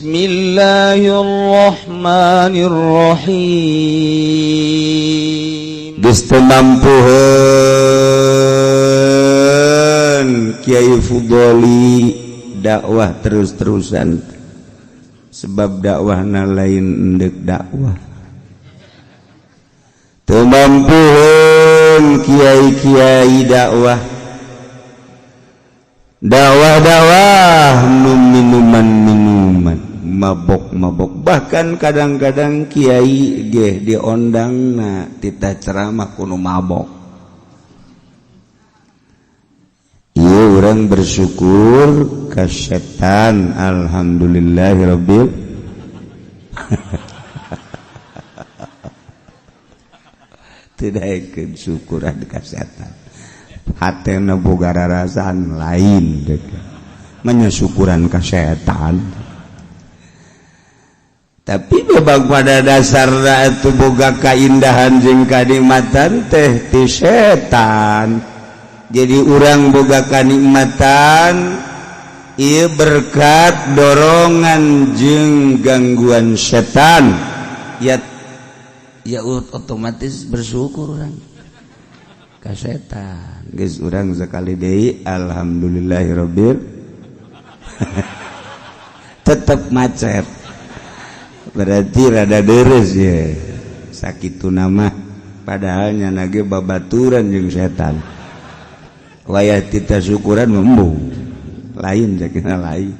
Bismillahirrahmanirrahim. Geus teu mampuheun Kiai Fudoli dakwah terus-terusan, sebab dakwahna lain endek dakwah. Teu mampuheun kiai-kiai dakwah, dakwah-dakwah nu minuman-minuman, mabok-mabok. Bahkan kadang-kadang kiai ge diondangna titah ceramah kudu mabok. Ieu urang bersyukur ka setan, alhamdulillahirabbil tidak syukuran ka setan. Hatena boga rarasaan lain dek menyukuran ka setan. Tapi bebak pada dasarna itu boga kaindahan jeung kanikmatan teh ti setan. Jadi urang boga kanikmatan ieu berkat dorongan jeung gangguan setan, ya ya otomatis bersyukur urang ka setan. Geus urang sekali deui alhamdulillahirabbil tetep macet, berarti rada deres ya sakitu nama. Padahal nya ge babaturan jeung setan, wayah tita syukuran embung lain, sakina lain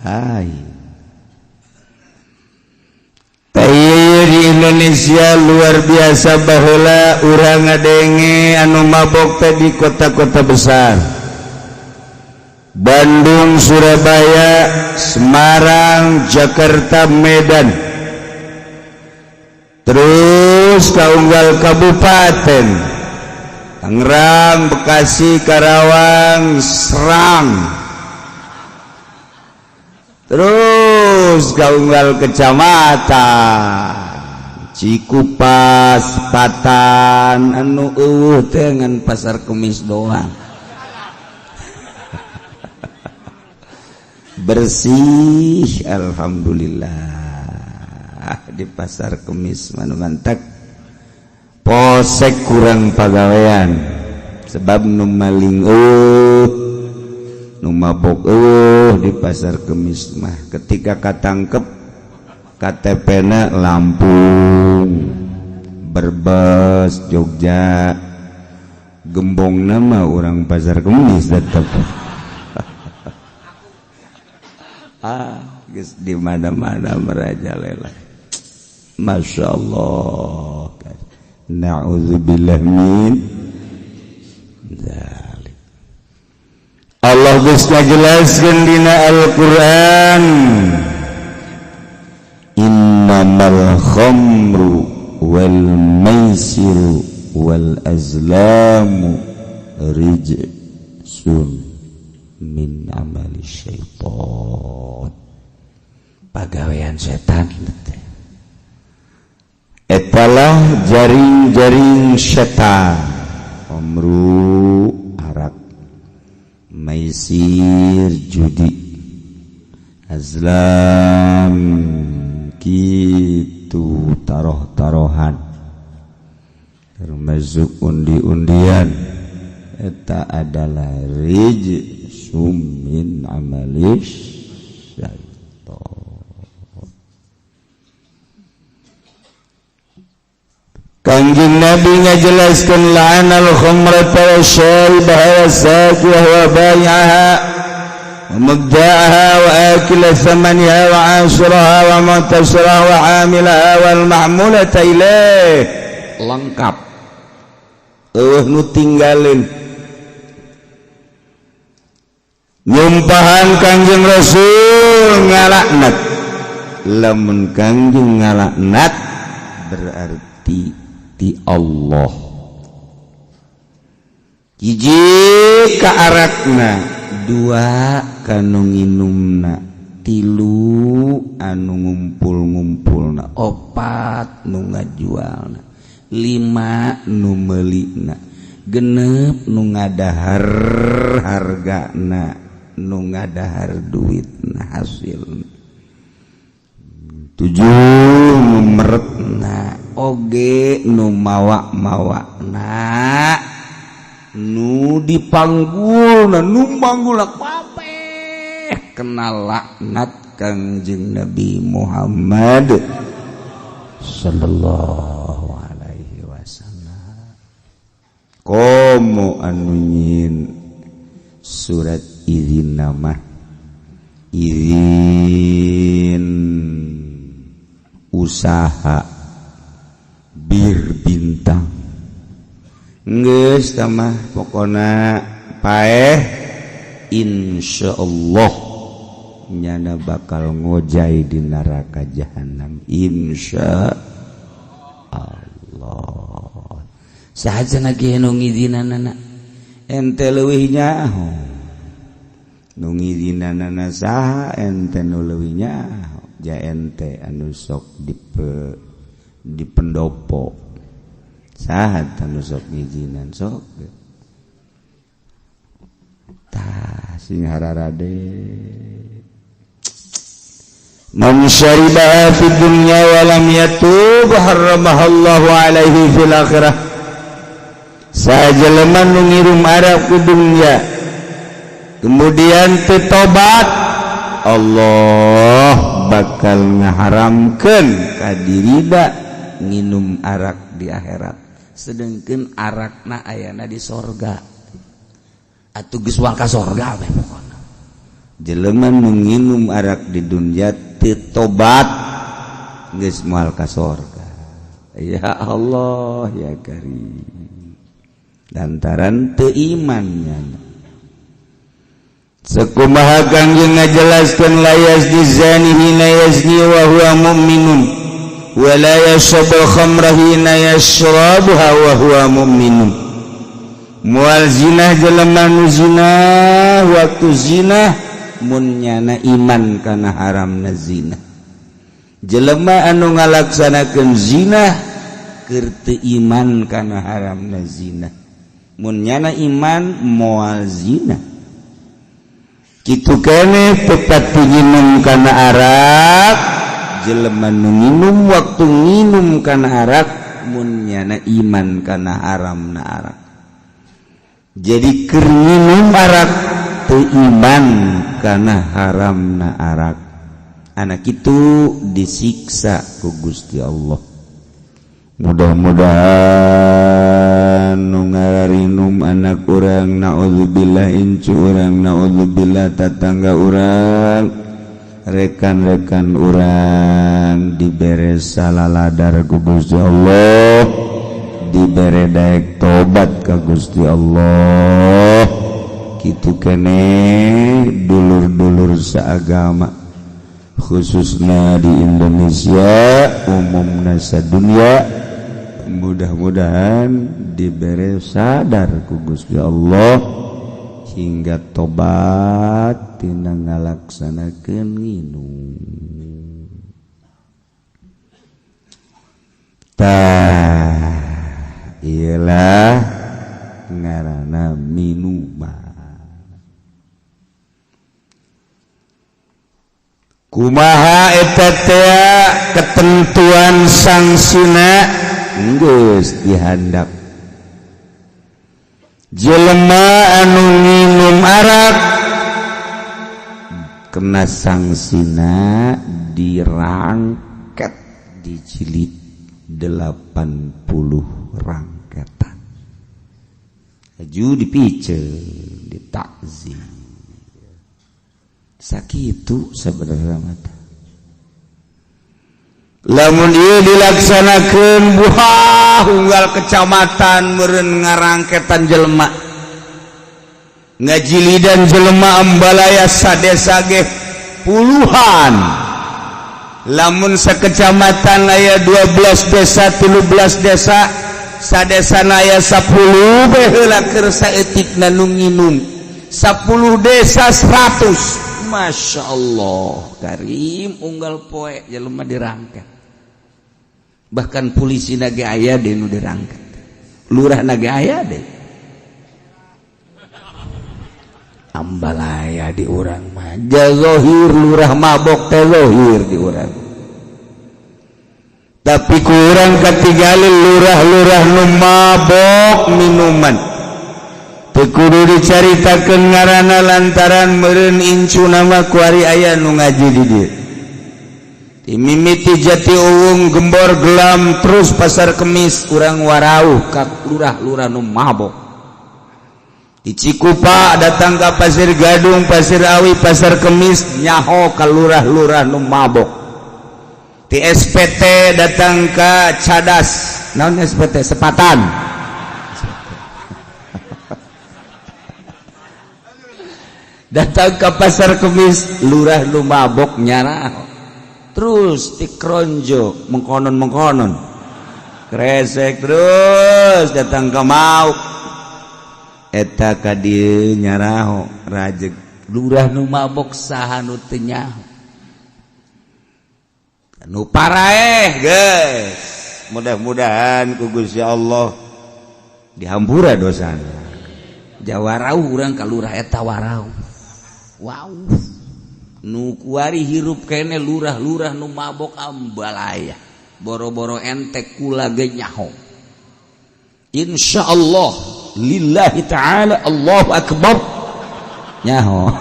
lain. Di Indonesia luar biasa, baheula urang ngadenge anu mabok teh di kota-kota besar, Bandung, Surabaya, Semarang, Jakarta, Medan, terus kaunggal kabupaten Tangerang, Bekasi, Karawang, Serang, terus kaunggal kecamatan Cikupas, Patan, anu eueuh teh ngan Pasar Kemis doang. Bersih alhamdulillah di Pasar Kemis manu mantak polsek kurang pagawean, sebab nu maling eueuh, nu mabok eueuh di Pasar Kemis mah. Ketika katangkep KTP na Lampung, Brebes, Jogja, gembong nama orang Pasar Kemis tetep. Ah, geus di mana-mana merajalela. Masya Allah. Na'udzubillah min dzalik. Allah geus ngajelaskeun dina Al-Qur'an, innamal khamru wal maisiru wal azlamu rijsun min amali syaitan. Pagawean setan etalah jaring-jaring setan. Khamru arak, maisir judi, azlam kitu taroh-tarohan, termasuk undi-undian, eta adalah rijsum min amalis syaitan. Kangjeng Nabi ngajelaskeun la'anal khamrata wasyaribaha wasaqiha wa bai'aha wa mubda'aha wa akila thamaniha wa 'ashiraha wa mu'tasiraha wa 'amilaha wal mahmulata ilaih. Lengkap, eueuh nu tinggalin. Nyumpahan Kangjeng Rasul ngalaknat. Lamun Kangjeng ngalaknat berarti ti Allah. Hiji ka arakna, dua kanu nginumna, tilu anu ngumpul-ngumpulna, opat nu ngajualna, lima nu meulina, genep nu ngadahar hargana. nu ngadahar duit hasil tujuh nu meretna oge nu mawa-mawana nu dipanggulna nu manggulna kabeh kena laknat Kangjeng Nabi Muhammad sallallahu alaihi wasallam. Komo anu nyieun surat izin nama izin usaha bir bintang geus tah mah pokona paeh, insyaallah nyana bakal ngojay di neraka jahanam, insya Allah. Saha cenah ge nu ngizinanana? Ente leuwih nyaho. Nu ngizinanana saha? Ente nu leuwih nyaho. Ja ente anu sok di pendopo, saha anu sok ngizinan? Sok tah sing hararade. Man syaribaha fid dunya wa lam yatub harramaha Allahu alaihi fil akhirah. Sajelema nu ngirum arak ku dunya kemudian teu tobat, Allah bakal ngaharamkeun ka dirina nginum arak di akhirat, sedangkan arakna ayana di sorga. Atuh geus wangka sorga we pokona. Jelema nu nginum arak di dunya teu tobat geus moal ka sorga. Ya Allah ya Karim, lantaran teu imannya. Sekumaha Kangjeng ngajelaskeun, la yazni zani hina yazni wa huwa mu'minun wa la yashrabul khamra hina yashrabuha wa huwa mu'minun. Moal zina jelema nu zina waktu zina mun nyana iman kana haramna zina. Jelema anu ngalaksanakeun zina keur teu iman kana haramna zina, mun nyana iman moal zina. Kitu keneh tetap nginum kana arak, jelema nu nginum waktu nginum kana arak mun nyana iman kana haramna arak. Jadi keur nginum arak teu iman kana haramna arak, anak itu disiksa ku Gusti Allah. Mudah-mudahan nu ngararinum anak urang, naudzubillah, incu urang, naudzubillah, tatangga urang, rekan-rekan urang dibere salaladar ku Gusti Allah, dibere daek tobat ka Gusti Allah. Kitu keneh dulur-dulur seagama, khususnya di Indonesia, umumna sadunia, mudah-mudahan dibere sadar ku Gusti Allah hingga tobat tina ngalaksanakeun nginum. Tah iyalah ngaranna minuman. Kumaha eta teh ketentuan sangsina? Geus dihandap, jelema anu nginum arak kena sangsina dirangket, dijilid 80 rangketan, aju dipiceun, ditakzir. Sakitu sebenarnya mata. Lamun ieu dilaksanakeun, buah unggal kecamatan meureun ngarangketan jelema, ngajilidan jelema, ambalaya sadesa ge puluhan. Lamun sekecamatan aya 12 desa, 13 desa, sadesa aya 10 baheula keur saeutikna nu nginum, 10 desa 100. Masya Allah Karim, unggal poe jelema dirangket, bahkan polisi na ge aya deh nu dirangket, lurah na ge aya deh. Ambalaya di urang mah jahir lurah mabok teh zahir di urang. Tapi kurang ketinggali lurah-lurah nu mabok minuman. Teu kudu dicaritakeun ngaranna lantaran meureun incu nama kuari aya nu ngaji di dieu. Mimiti Jati Uwung, Gembor, Gelam, terus Pasar Kemis, urang warauh ka lurah-lurah nu mabok. Di Cikupa datang ke Pasir Gadung, Pasir Awi, Pasar Kemis, nyaho ka lurah-lurah nu mabok. Di SPT datang ke Cadas, naon SPT Sepatan, datang ke Pasar Kemis, lurah nu mabok nyarah. Terus di Kronjo mengkonon-mengkonon kresek, terus datang ke Mauk eta ka dieu nyaraho rajeg lurah nu mabok saha nu teu nyaho nu paraeh geus. Mudah-mudahan ku Gusti Allah dihampura dosana. Jawarau urang ka lurah eta warau wow nu kuari hirup kene lurah-lurah nu mabok ambalaya boro-boro entek kula ge nyaho. Insyaallah lillahi ta'ala Allahu akbar nyaho.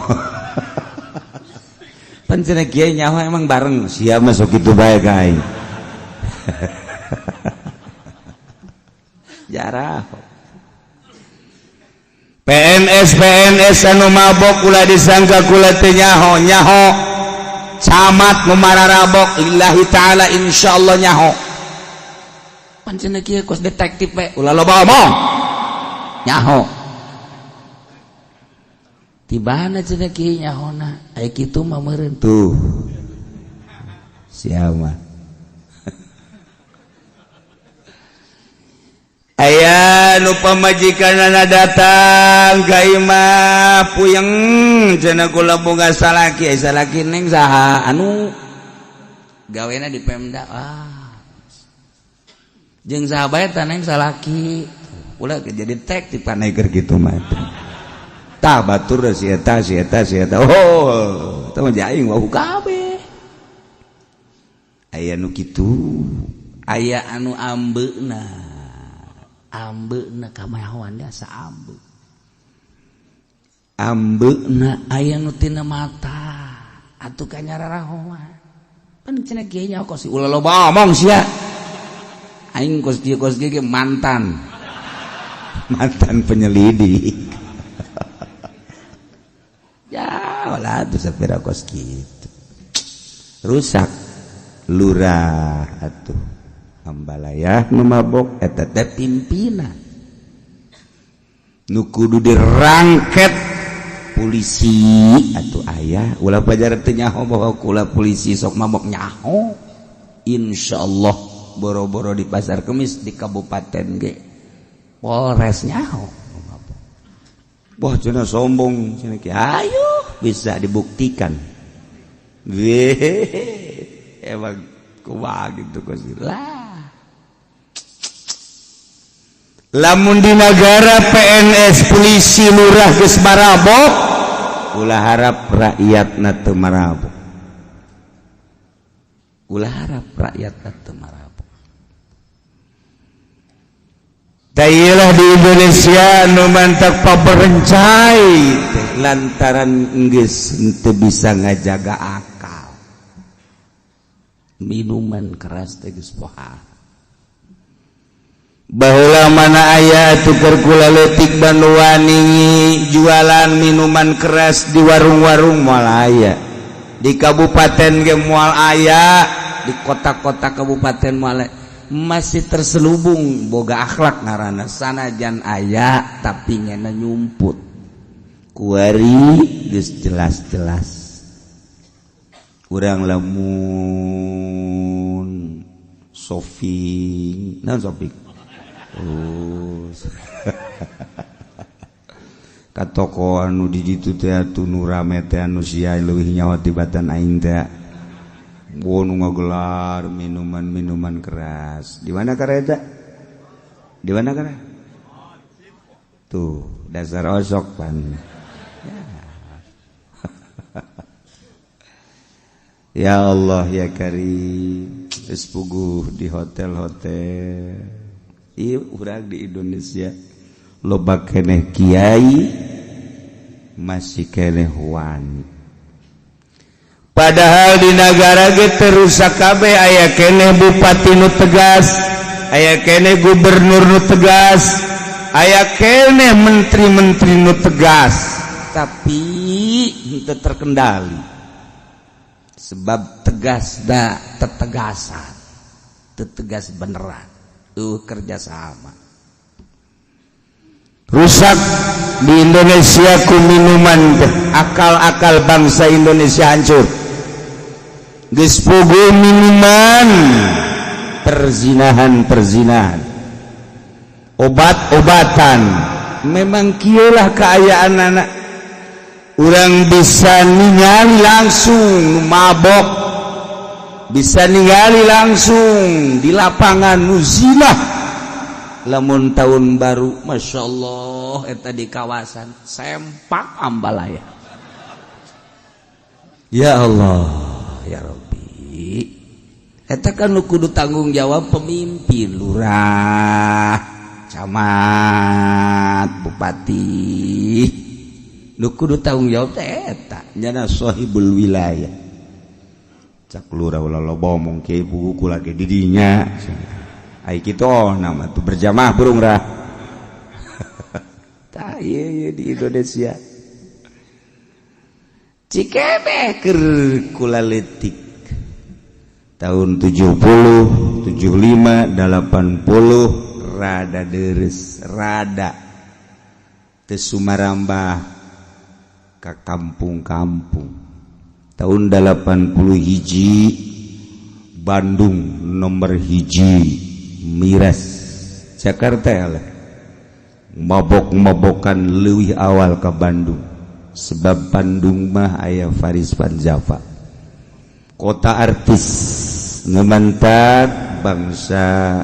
Pan cenah kiai nyaho emang bareng sia masuk kitu bae ka aing. Jarah PNS PNS anu mabok kula disangka kula teu nyaho nyaho. Camat nu mararabok lillahi ta'ala insyaallah nyaho. Pan cenah kieu kos detektif we ulah loba omong nyaho. Tibana cenah kieu nyahona aya kitu mah meureun tuh sia mah. Aya nu pamajikanana datang ka imah puyeng cenah kula boga salaki, salaki neng saha anu gawena di Pemda, ah jeung saha bae tah neng salaki ulah jadi detektif panaiker kitu mah tah batur si eta si eta si eta, oh tah mah aing wau kabeh. Aya nu kitu, aya anu ambeuna ambeuna kamayahoan asa ambe ambeuna aya nu tina mata atuh ka nyararahoan pan cenah kieu nya kos ulah loba omong sia aing kos kieu ge mantan mantan penyelidik. Ya ulah atuh sapira kos kitu rusak lurah atuh ambalaya nu mabok eta teh pimpinan nu kudu dirangket polisi atuh aya ulah pajar teu nyaho bahwa kula polisi sok mabok nyaho. Insyaallah boro-boro di Pasar Kemis di kabupaten ge Polres nyaho. Wah cenah sombong cenah kieu, ayo bisa dibuktikan. Emang kumaha gitu kos lah. Lamun di negara PNS polisi lurah geus marabok ulah harap rakyatna teu marabok, ulah harap rakyatna teu marabok. Tailah di Indonesia nu mantak paberencai lantaran geus teu bisa ngajaga akal. Minuman keras teh geus pohara. Baheula mana aya tuker kula leutik Banduwani jualan minuman keras di warung-warung moal aya, di kabupaten ge moal aya, di kota-kota kabupaten moal aya. Masih terselubung boga akhlak ngaranna sanajan aya tapi ngena nyumput. Kuari geus jelas-jelas urang lamun shopping, naon shopping? Terus ka toko anu di ditu teh atuh nu rame teh anu sia leuwih nyawa tibatan aing teh. Wo nu ngagelar minuman-minuman keras. Di mana kareta? Di mana kara? Tuh, dasar osok pan. Ya. Ya Allah ya Karim, geus puguh di hotel-hotel. Ieu urang di Indonesia loba keneh kiai masih keneh wani. Padahal di negara ge teu rusak kabeh, aya keneh bupati nu tegas, aya keneh gubernur nu tegas, aya keneh menteri-menteri nu tegas, tapi henteu terkendali. Sebab tegas da tetegasan, tetegas beneran, kerjasama. Rusak di Indonesia ku minuman teh, akal-akal bangsa Indonesia hancur. Geus puguh minuman, perzinahan-perzinahan, obat-obatan. Memang kieu lah keayaan anak urang, bisa ningali langsung mabok, bisa ningali langsung di lapangan nu zina. Lamun tahun baru, Masya Allah, eta di kawasan sempak ambalaya. Ya Allah ya Rabbi, eta kan nu kudu tanggung jawab pemimpin, lurah, camat, bupati, nu kudu tanggung jawab teh eta nyana sahibul wilayah. Cak lurah, ulah loba omong ke buku lagi di dinya. Ai kitu, oh, nama tuh berjamaah burung rah. Tah, ieu di Indonesia Cikebeh keur kula leutik tahun 70, 75, 80 rada deres, rada teu sumarambah ka kampung-kampung. Tahun 80 hiji Bandung nomor hiji miras. Jakarta lah mabok-mabokan leuwih awal ke Bandung, sebab Bandung mah aya Faris Van Java, kota artis. Ngemantak bangsa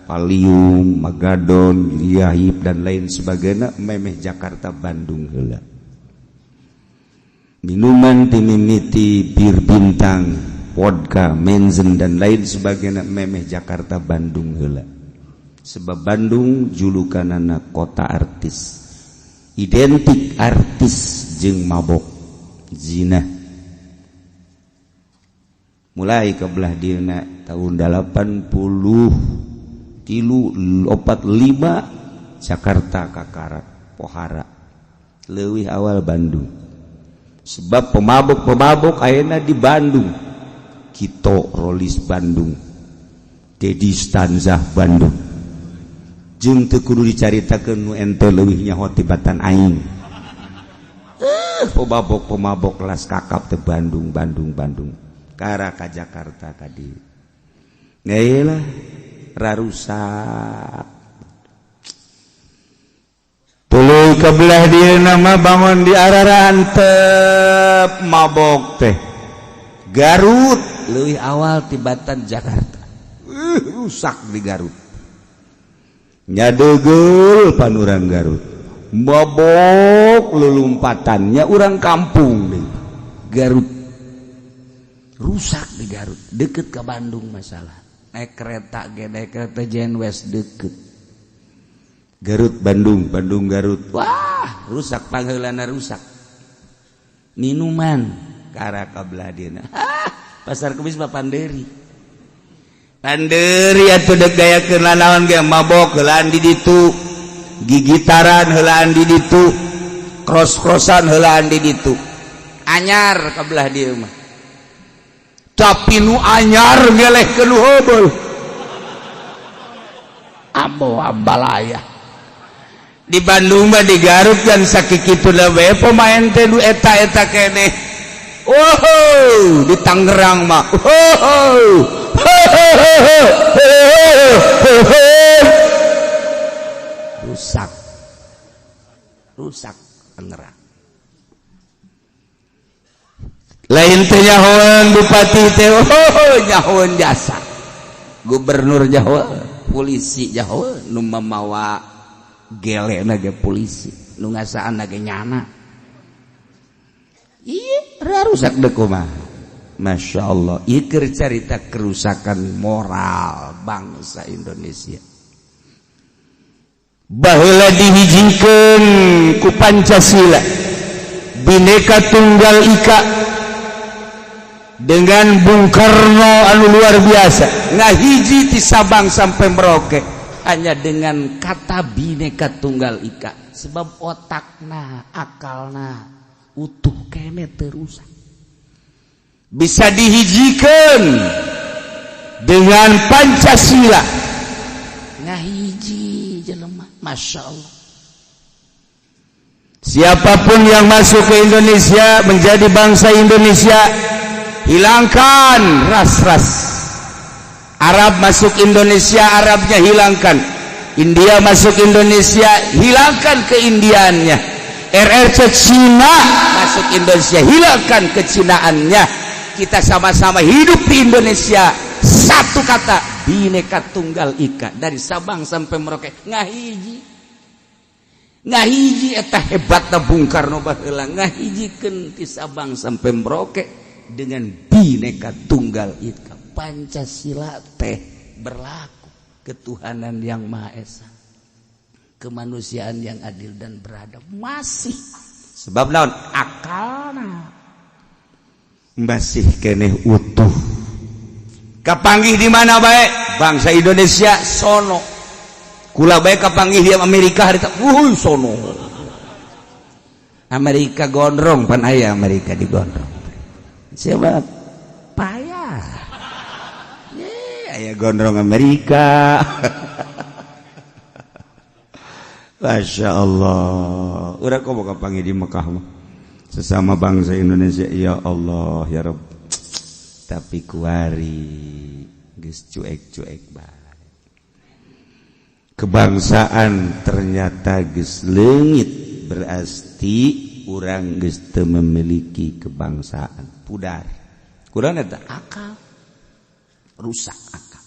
Valium, Magadon, Liahip, dan lain sebagainya memeh Jakarta Bandung heula. Minuman timimiti bir bintang, vodka, Menzen, dan lain sebagainya memeh Jakarta Bandung heula, sebab Bandung julukanana kota artis, identik artis jeung mabok, zina. Mulai ke belah dina tahun 80 tilu, 4, 5 Jakarta kakara pohara, leuwih awal Bandung, sebab pemabuk-pemabuk ayeuna di Bandung. Kito Rolis Bandung, Dedi Stanzah Bandung, jeung teu kudu dicaritakeun nu ente leuwih nyaho tibatan aing. Pemabok pemabok kelas kakap teh Bandung, Bandung, Bandung kara ka Jakarta ka dieu. Lah, rarusak. Tuluy ke belah dieu nama bangun di ararantep mabok teh Garut leuwih awal tibatan Jakarta. Rusak di Garut, nyadegel pan urang Garut mabok lulumpatannya urang kampung deh. Garut rusak di Garut, deket ke Bandung. Masalah naik kereta ge, naik kereta Jenwest deket. Garut Bandung, Bandung Garut, wah, rusak pangheulana, rusak minuman kara ka belah dieuna. Pasar Kemis mah panderi panderi atuh, dek gayakeun naon ge, mabok heulaan di ditu, gigitaran heulaan di ditu, cross-crossan heulaan di ditu. Anyar ka belah dieu mah, tapi nu anyar ngelehkeun nu heubeul. Ambo ambalaya di Bandung mah, di Garut kan sakikitu we pemain teh nu eta-eta keneh. Oh, di Tangerang mah, oh, rusak, rusak Tangerang. Lain teh nyahoan bupati teh, oh, nyahoan jasa gubernur, nyahoan polisi, nyahoan nu mamawa gele ge polisi, nu ngasaan ge nyana. Iya, rusak deh kumaha. Masya Allah, ieu carita kerusakan moral bangsa Indonesia. Baheula dihijikeun ku Pancasila, Bhinneka Tunggal Ika, dengan Bung Karno anu luar biasa ngahiji ti Sabang sampai Merauke hanya dengan kata Bhinneka Tunggal Ika, sebab otakna, akalna utuh keneh, terusak, bisa dihijikan dengan Pancasila, ngahiji jelema. Masya Allah, siapapun yang masuk ke Indonesia menjadi bangsa Indonesia. Hilangkan ras-ras. Arab masuk Indonesia, Arabnya hilangkan. India masuk Indonesia, hilangkan keindiannya. RRC Cina masuk Indonesia, hilangkan kecinaannya. Kita sama-sama hidup di Indonesia, satu kata, Bhinneka Tunggal Ika, dari Sabang sampai Merauke ngahiji, ngahiji. Eta hebatna Bung Karno baheula, ngahijikeun ti Sabang sampai Merauke dengan Bhinneka Tunggal Ika. Pancasila teh berlaku, ketuhanan yang Maha Esa, kemanusiaan yang adil dan beradab, masih. Sebab naon? Akalna masih keneh utuh. Kapanggih di mana bae bangsa Indonesia, sono. Kula bae kapanggih di Amerika harita, wuh, sono Amerika gondrong. Pan aya Amerika di gondrong, siapa payah. Ye, aya gondrong Amerika. Masya Allah, udah kok kapanggih di Mekah mah sesama bangsa Indonesia. Ya Allah, ya Rabb. Tapi kuari geus cuek-cuek bae. Kebangsaan ternyata geus leungit, berarti urang geus teu memiliki kebangsaan, pudar. Kurang eta akal, rusak akal.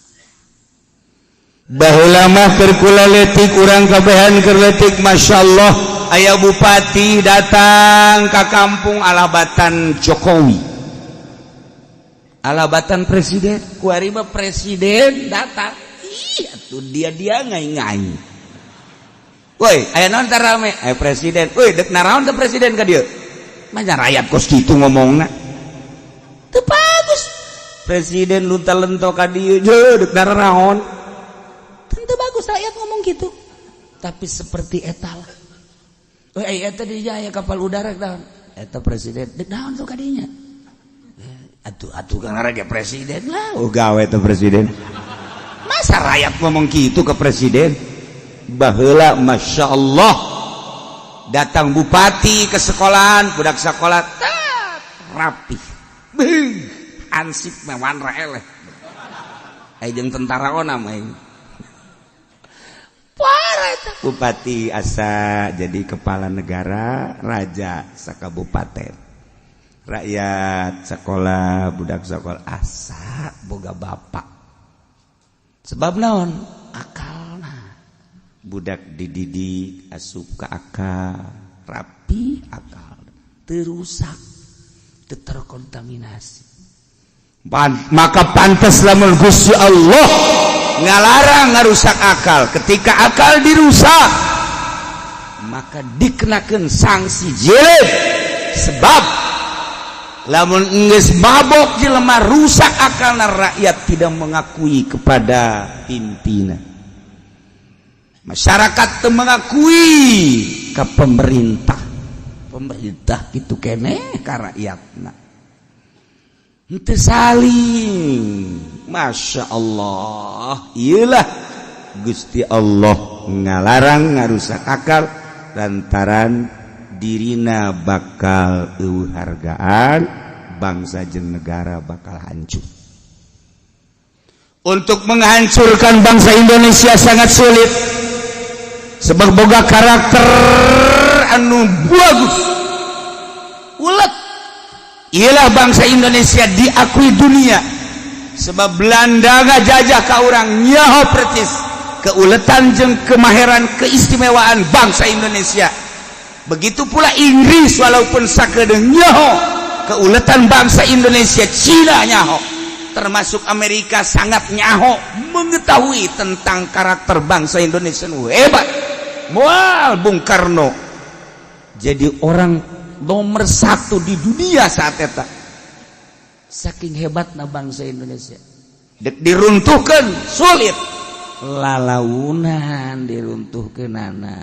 Baheula mah keur kula leutik, urang kabehan keur leutik, Masya Allah, aya bupati datang ke kampung, alabatan Jokowi, alabatan presiden. Kuari mah presiden datang, iya tuh dia dia ngai-ngai. Woi, aya naon rame? Aya presiden. Woi, dek naraon teh presiden ka dieu? Manya rakyat kos kitu ngomongna. Teu bagus. Presiden lunta lento ka dieu, dek naraon? Tentu bagus rakyat ngomong gitu. Tapi seperti eta lah. Woi, eta di aya kapal udara naon? Eta presiden, dek naon tuh ka dinya? Atuh atuh kan rakyat presiden lah. Oh, gawe tuh presiden. Masa rakyat ngomong gitu ke presiden? Baheula, Masya Allah, datang bupati ke sekolahan, budak sekolah tat, rapi. Beuh, hansip mah wanra eleh. Aya jeung tentara ona mah. Parah eta. Bupati asa jadi kepala negara, raja sakabupaten. Rakyat sekolah, budak sekolah asa boga bapak. Sebab naon? Akalna. Budak dididik asup ke akal, rapi akal, terusak, terkontaminasi. Maka pantas lamun Gusti Allah ngalarang ngarusak akal. Ketika akal dirusak, maka dikenakan sanksi jilid, sebab lamun geus mabok jelema, rusak akalna, rakyat tidak mengakui kepada pimpinan, masyarakat teu mengakui ke pemerintah, pemerintah gitu keneh ka rakyatna, henteu saling. Masya Allah, iyalah Gusti Allah ngalarang ngarusak akal lantaran dirina bakal eueuh hargaan, bangsa jeung negara bakal hancur. Untuk menghancurkan bangsa Indonesia sangat sulit, sebab boga karakter anu bagus, ulet. Ialah bangsa Indonesia diakui dunia, sebab Belanda ngajajah ka urang nyaho percis keuletan jeung kemahiran, keistimewaan bangsa Indonesia. Begitu pula Inggris, walaupun sakedeung nyaho. Keuletan bangsa Indonesia Cina nyaho, termasuk Amerika sangat nyaho mengetahui tentang karakter bangsa Indonesia nu hebat. Moal Bung Karno jadi orang nomor satu di dunia saat eta, saking hebatna bangsa Indonesia. Dek diruntuhkan sulit, lalaunan diruntuhkeunana,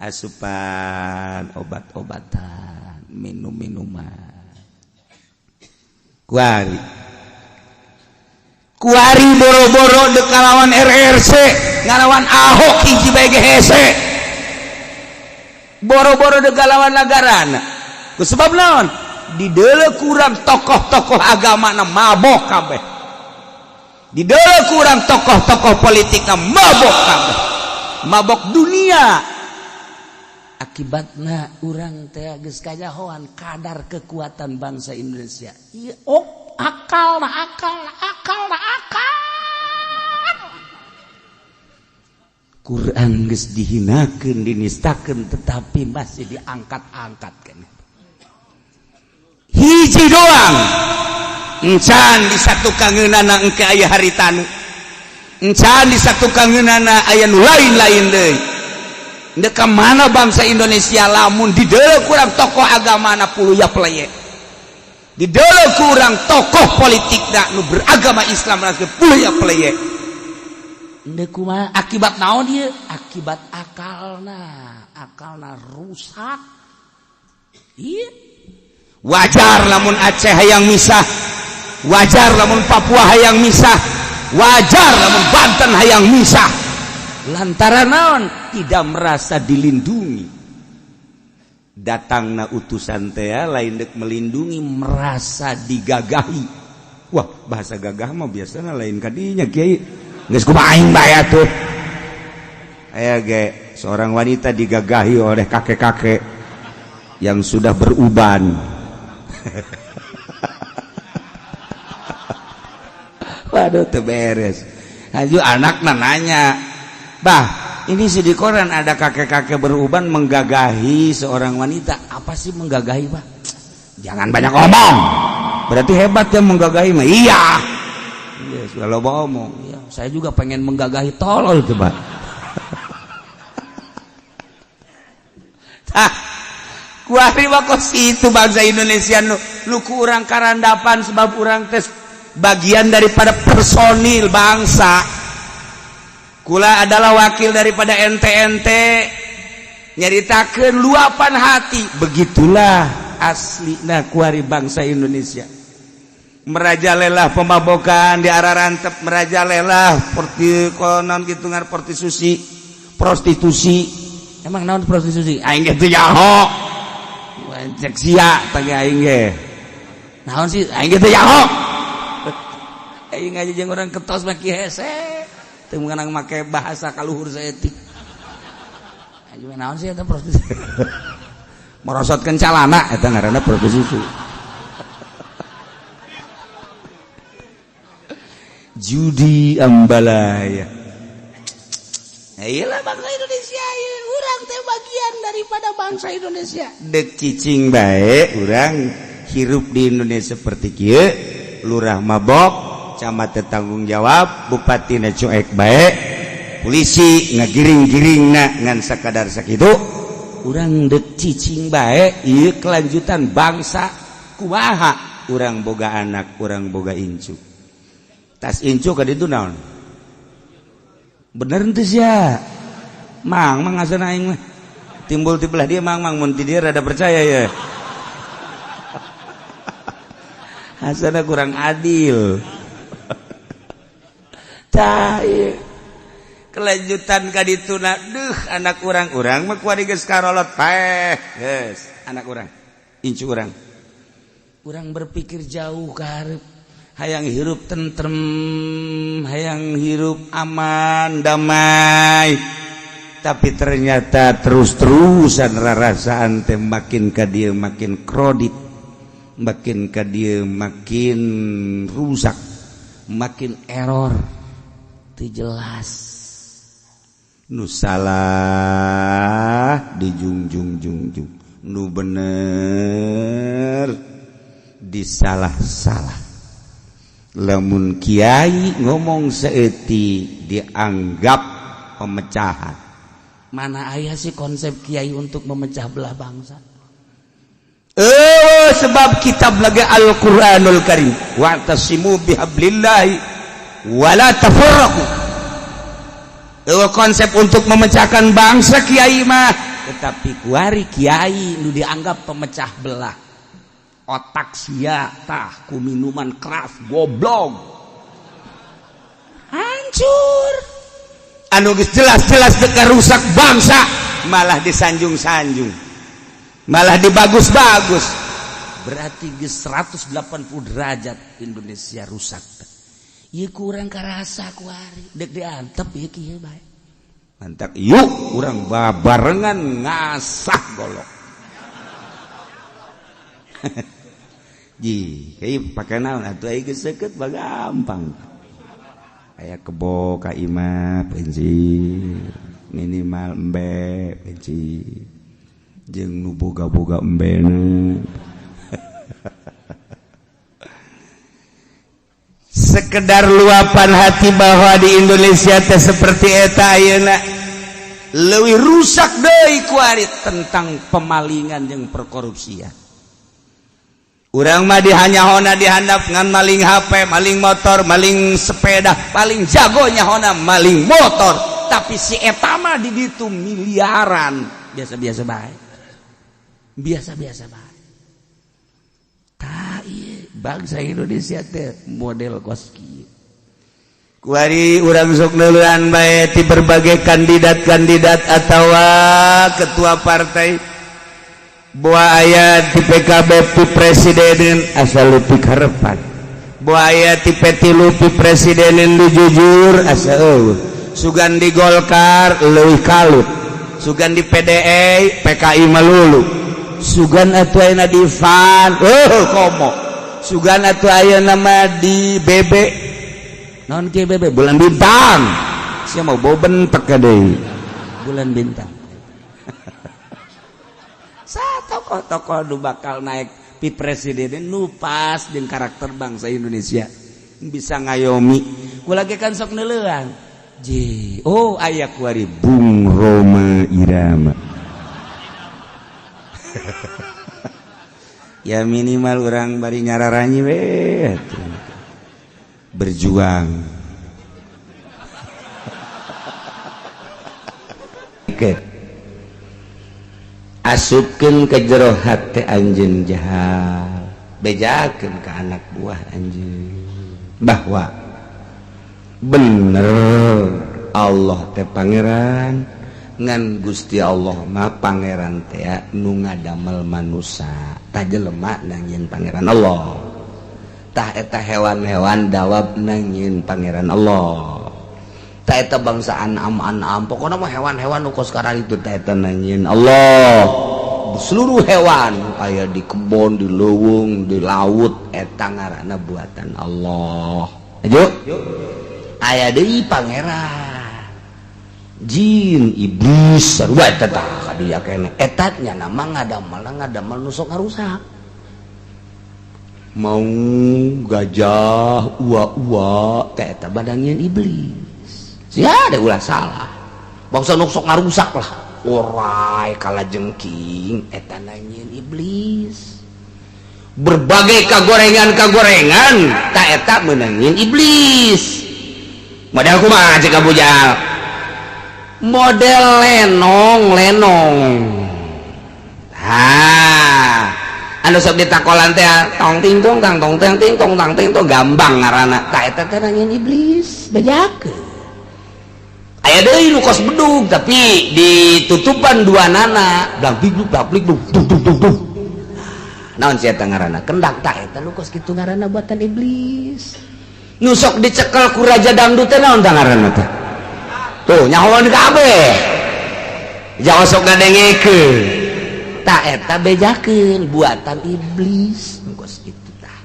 asupan obat-obatan, minum-minuman. Kuari kuari boro-boro dek ngalawan RRC, ngalawan Ahok hiji bae ge hese. Boro-boro dek ngalawan nagarana. Ku sebab naon? Di deuleu kurang tokoh-tokoh agama na mabok kabeh, di deuleu kurang tokoh-tokoh politik na mabok kabeh, mabok dunia. Akibatna urang teh geus kanyahoan kadar kekuatan bangsa Indonesia. Ieu, oh, akal na, akal na, akal na, akal. Quran geus dihinakeun, dinistakeun, tetapi masih diangkat-angkat keneh. Hiji doang encan di satu kangeunana, engke aya haritanu encan di satu kangeunana, aya nu lain-lain deui. Ndek ka mana bangsa Indonesia lamun di deuleu kurang tokoh agama na puluya peleye, di deuleu kurang tokoh politik na nu beragama Islam na puluya peleye? Ndek kumaha? Akibat naon ieu? Akibat akalna, akalna rusak. Iya, wajar lamun Aceh hayang misah, wajar lamun Papua hayang misah, wajar lamun Banten hayang misah, lantaran naon? Tidak merasa dilindungi. Datangna utusan teh lain dek melindungi, merasa digagahi. Wah, bahasa gagah mah biasanya lain kadinya, Kiai. Geus kumaha aing bae atuh. Aya ge seorang wanita digagahi oleh kakek-kakek yang sudah beruban. Waduh, teu beres. Haju anakna nanya, "Bah, ini sih di koran ada kakek-kakek beruban menggagahi seorang wanita. Apa sih menggagahi, Bah?" "Jangan banyak ngomong." "Berarti hebat ya menggagahi mah." "Iya." "Iya, sudah loba omong." "Iya, saya juga pengen menggagahi." Tolol tuh, Bah. Tah, kuari mah kos itu bangsa Indonesia nu nu ku urang karandapan, sebab urang tes bagian daripada personil bangsa. Kula adalah wakil daripada ente-ente nyaritakeun luapan hati. Begitulah aslina kuari bangsa Indonesia. Merajalela pemabokan di arah rantep, merajalela porti konon gitu ngar prostitusi prostitusi. Emang naon prostitusi? Aing ge teu nyaho. Cek sia tadi aing ge naon sih, aing ge teu nyaho. Aing aja jeung orang ketos mah ki hese teu mengenang make bahasa kaluhur saeutik. Aing naon sih eta prostitusi? Merosotkeun calana eta ngaranna prostitusi. Judi ambalaya. Iyalah bangsa Indonesia ieu, urang teh bagian daripada bangsa Indonesia. Dek cicing bae urang hirup di Indonesia seperti kieu, lurah mabok, camat teu tanggung jawab, bupati na cuek bae, polisi ngagiring-giringna ngan sakadar sakitu. Urang dek cicing bae ieu kelanjutan bangsa kumaha? Urang boga anak, urang boga incu. Tas incu ka ditu naon? Bener henteu sia? Mang mang asana aing mah. Timbul ti belah dia mang mang, mun ti dia rada percaya ya. Asana kurang adil. Tah ieu. Kelanjutan ka dituna, duh, anak urang, urang mah kuari geus karolot paeh. Geus, anak urang. Incu urang. Urang berpikir jauh ka hareup. Hayang hirup tentrem, hayang hirup aman damai, tapi ternyata terus-terusan rarasaan teh makin ka dieu makin krodit, makin ka dieu makin rusak, makin error, teu jelas. Nu salah dijungjung jungjung, nu bener. Disalah-salah lamun kiai ngomong saeutik dianggap pemecahan. Mana aya sih konsep kiai untuk memecah belah bangsa? Eh, sebab kitab lagi Al-Qur'anul Karim, wa'tasimu bihablillahi wala tafarraqu. Konsep untuk memecahkan bangsa kiai mah, tetapi kuari kiai nu dianggap pemecah belah. Otak sia tah ku minuman keras, goblok, hancur. Anu geus jelas-jelas deka rusak bangsa malah disanjung-sanjung, malah dibagus-bagus. Berarti geus 180 derajat Indonesia rusak. Ieu kurang karasa kuari dek diantep ieu kieu bae. Mantap, yuk urang babarengan ngasah golok. Ji, kayak pakai naon atuh ai geus seukeut mah gampang. Aya kebo ka imah pencil, minimal embe pencil. Jeung nu boga-boga embena. Sekedar luapan hati bahwa di Indonesia teh seperti eta ayeuna, leuwih rusak deui kuari tentang pemalingan jeung perkorupsian. Urang mah dihanyahona dihandap ngan maling HP, maling motor, maling sepeda, paling jago nyahona maling motor. Tapi si eta mah di ditu miliaran, biasa-biasa bae. Biasa-biasa bae. Tah ieu bangsa Indonesia teh model kos kieu. Kuari urang sok neuleuan bae ti berbagai kandidat-kandidat atawa ketua partai. Boa aya di PKB pi presiden asal leutik harepan. Boa aya ti P3 pi presiden nu jujur asa eueuh. Sugan di Golkar leuwih kalut. Sugan di PDI PKI melulu. Sugan atuh ayeuna di FAN eueuh komo. Sugan atuh ayeuna mah di BB. Naon kieu BB? Bulan bintang. Sia mau bau bentek deui. Bulan bintang. Sa tokoh-tokoh nu bakal naik pi presiden nu pas jeung karakter bangsa Indonesia bisa ngayomi. Kula ge kan sok neuleuan. Ji, oh aya kuari Bung Rhoma Irama. Ya minimal orang bari nyararanyi we berjuang. Oke. Asupkeun ke jero hate anjeun jahat, bejakeun ka anak buah anjeun bahwa bener Allah teh pangeran, ngan Gusti Allah mah pangeran teh nu ngadamel manusa, tah jelema nangieun pangeran Allah, tah eta hewan-hewan dawab nangieun pangeran Allah, tah eta bangsa anam-anam pokona mah hewan-hewan nu kos sekarang itu tah eta nangieun Allah. Seluruh hewan aya di kebon, di leuweung, di laut eta ngaranna buatan Allah. Ayo aya deui pangeran jin iblis sarua eta tah kadieu keneh eta nya nama ngadamel nu sok ngarusak. Mau gajah ua-ua teh eta badangieun iblis. Sia ada ulah salah. Bangsa nu sok ngarusak lah. Orai kalajengking eta nangieun iblis. Berbagai kagorengan-kagorengan ta eta meunangieun iblis. Model kumaha cek Abu Jahal? Model lenong-lenong. Ha, anu sok ditakolan teh tong ting tong tang tong tang ting tong tang ting tong gambang ngaranna. Ta eta teh nangieun iblis, bejakeun. Aya deui nu kos bedug tapi ditutupan dua nana, blang big blang big dung dung dung dung. Naon sia eta ngaranna? Kendak. Ta eta nu kos kitu ngaranna buatan iblis. Nu sok dicekel ku raja dangdut teh naon tah ngaranna teh? Tuh nyahoan kabeh. Jangan sok ngadengekeun. Ta eta bejakeun buatan iblis nu kos kitu tah.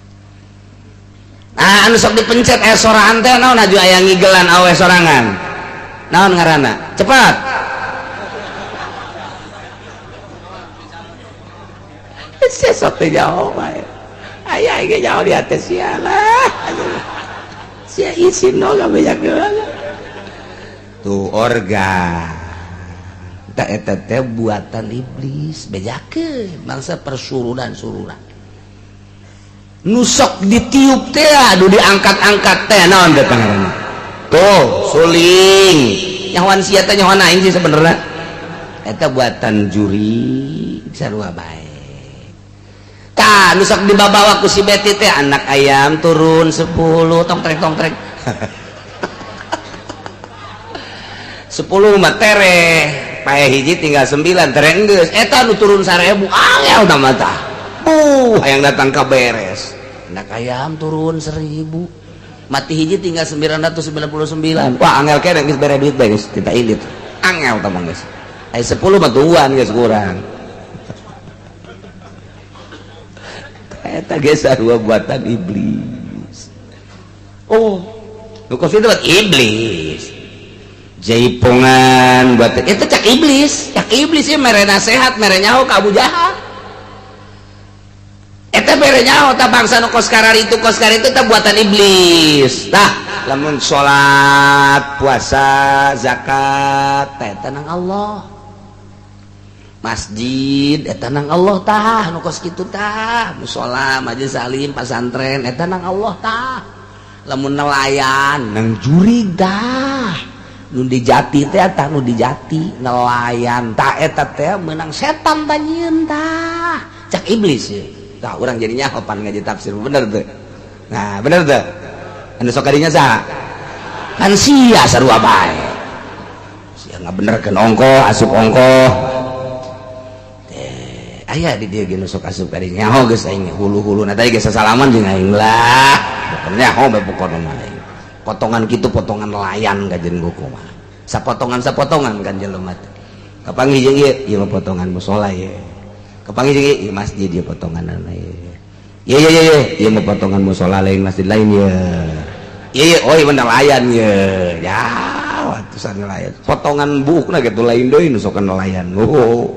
Nah, anu sok dipencet sorangan teh naon aju aya ngigelan awe sorangan. Naon ngaranna? Cepat. Sesok teh jawab bae. Aya ge nyaho di hate sia lah. Sia isin no gabejakeun. Tuh organ. Tak eta teh buatan iblis, bejakeun bangsa persurunan-surunan. Nusok ditiup teh aduh diangkat-angkat teh naon teh pangaranna. Tuh, suling. Nyahoan sia teh nyahoan aing sih sebenarnya. Eta buatan juri sarua bae. Tah, nusok dibabawa ku si Beti teh anak ayam turun 10 tong trek tong trek. 10 mah tereh, pae hiji tinggal 9 tereh geus. Eta nu turun 1000 angel tah mah tah. Buh, hayang datang ka beres. Anak ayam turun 1000. Mati hiji tinggal 999. Wah, angel kene geus bere duit bae geus kita ilit. Angel tah mah geus. Aya 10 mah tuan geus kurang. Eta geus sarua buatan iblis. Oh, nu kos itu buat iblis. Jaipongan buat itu cak iblis ieu mere nasehat, mere nyaho ka Abu Jahal. Eta mere nyaho tah bangsa nu kos kararitu tah buatan iblis. Tah, lamun salat, puasa, zakat tah eta nang Allah. Masjid eta nang Allah tah nu kos kitu tah, musala, majelis salim, pasantren eta nang Allah tah. Lamun nelayan nang jurig tah. Nu dijati teh tah nu dijati nelayan tah eta teh meunang setan tah nyieun tah. Cak iblis ye. Tah urang jadi nyaho pan ngaji tafsir bener teu? Nah, bener teu? Anu sok kadinya saha? Kan sia sarua bae. Sia ngabenerkeun ongkoh, asup ongkoh. Teh aya di dieu ge nu sok asup kadinya nyaho geus aing hulu-hulu na tadi geus sasalaman jeung aing lah. Pokona nyaho bae pokona mah aing. Potongan kitu potongan nelayan kajen buku mah. Sapotongan-sapotongan kan jelema teh. Kapanggih jeung ieu, ieu mah potongan musala ye. Kapanggih jeung ieu, ieu masjid ieu potonganna ye. Ieu ieu ieu ieu mah potongan musala lain masjid lain ye. Ieu ieu oh ieu mah nelayan ye. Ya, atusan nelayan. Potongan buukna kitu lain deui nu sok nelayan. Oh.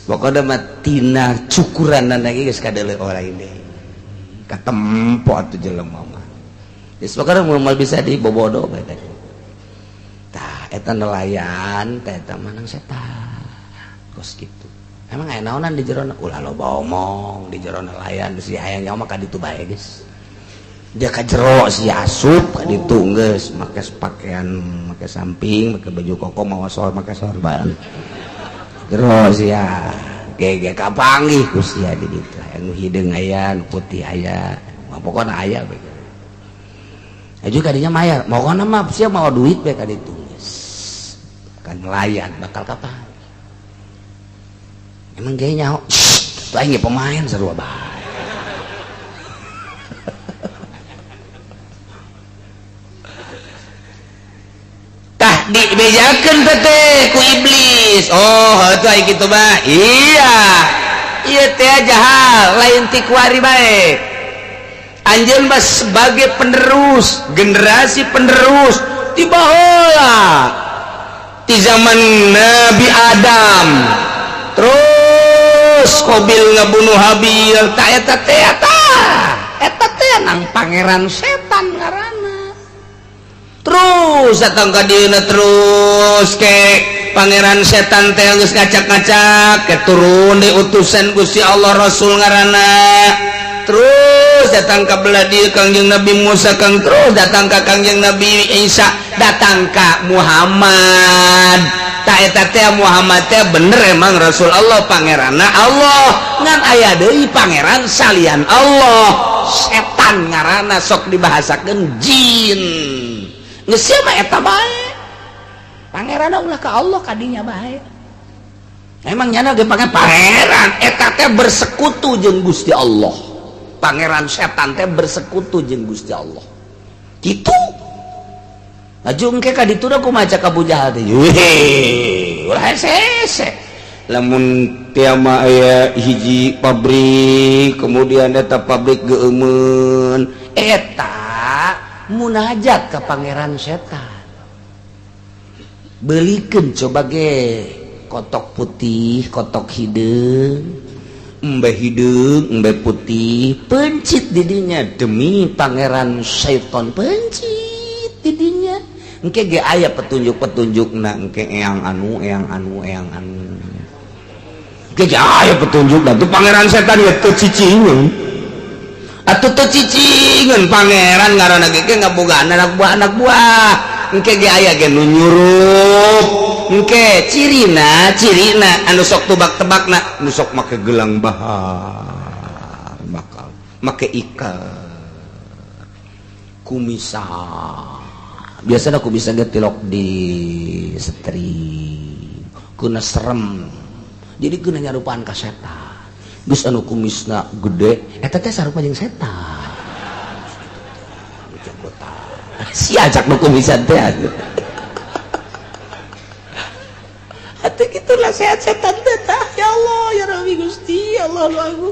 Pokona mah tina cukuranna ge geus kadeuleu lain deui. Katempo atuh jelema mah. Geus pokona moal bisa dibobodo bae teh. Tah eta nelayan teh eta mah nang setan. Kos kitu. Emang aya naonan di jerona? Ulah loba omong di jero nelayan si hayang nyawa mah ka ditu bae geus. Dia ka jero si asup ka ditu geus make pakaian make samping, make baju koko mawa sor make sorban. Jero sia gege kapanggih ku sia di ditu. Aya nu hideung aya, nu putih aya. Mah pokona aya bae. Aju kadinya mayar, pokona mah sia mawa duit bae ka ditu geus. Kan nelayan bakal kapan? Emang gaya nyaho, tuh aing pemain sarua bae. Tah dibejakeun teh ku iblis. Oh, heuh aing kitu mah. Iya. Ieu teh jahal, lain ti kuari bae. Anjeun mah sebagai penerus, generasi penerus ti baheula. Ti zaman Nabi Adam. Terus Qabil ngabunuh Habil, tah eta teh tah. Eta teh nang pangeran setan ngaranna. Terus datang ka dieuna terus ke pangeran setan teh geus ngacak-ngacak ke turun di utusan Gusti Allah Rasul ngaranna. Terus datang ka belah dieu Kangjeng Nabi Musa, kang terus datang ka Kangjeng Nabi Isa, datang ka Muhammad. Ta eta teh Muhammad teh bener emang Rasul Allah pangeranna Allah, ngan aya deui pangeran salian Allah, setan ngaranna sok dibahasakeun jin. Geus sia mah eta bae. Pangeranna ulah ka Allah kadinya bae. Emang nyana ge pangeran eta teh bersekutu jeung Gusti Allah. Pangeran setan teh bersekutu jeung Gusti Allah. Kitu. Laju engke ka ditu da kumaha cak Abu Jahal teh. Weh, ulah hese. Lamun tiama aya hiji pabrik, kemudian eta pabrik geueumeun, eta munajat ka pangeran setan. Belikeun coba ge kotok putih, kotok hideung. Embe hideung, embe putih, pencit didinya demi pangeran syaiton, pencit didinya. Engke ge aya petunjuk-petunjukna, engke eyang anu, eyang anu, eyang anu. Engke ge aya petunjukna tuh pangeran setan ya teu cicingeun. Atuh teu cicingeun pangeran ngaranna ge ngabogaan anak buah anak buah. Engke ge aya ge nu nyurup. Engke cirina, cirina anu sok tebak-tebakna, nu sok make gelang bahar, bakal make ikat kumisa. Biasanya kumisa ge tilok di setri kuna serem, jadi kuna nyarupaan ka setan. Geus anu kumisna gede eta teh sarupa jeung setan. Si ajak nu kumisan teh atuh. Atuh kitulah sehat setan teh. Ya Allah ya Rabbi Gusti Allah aku.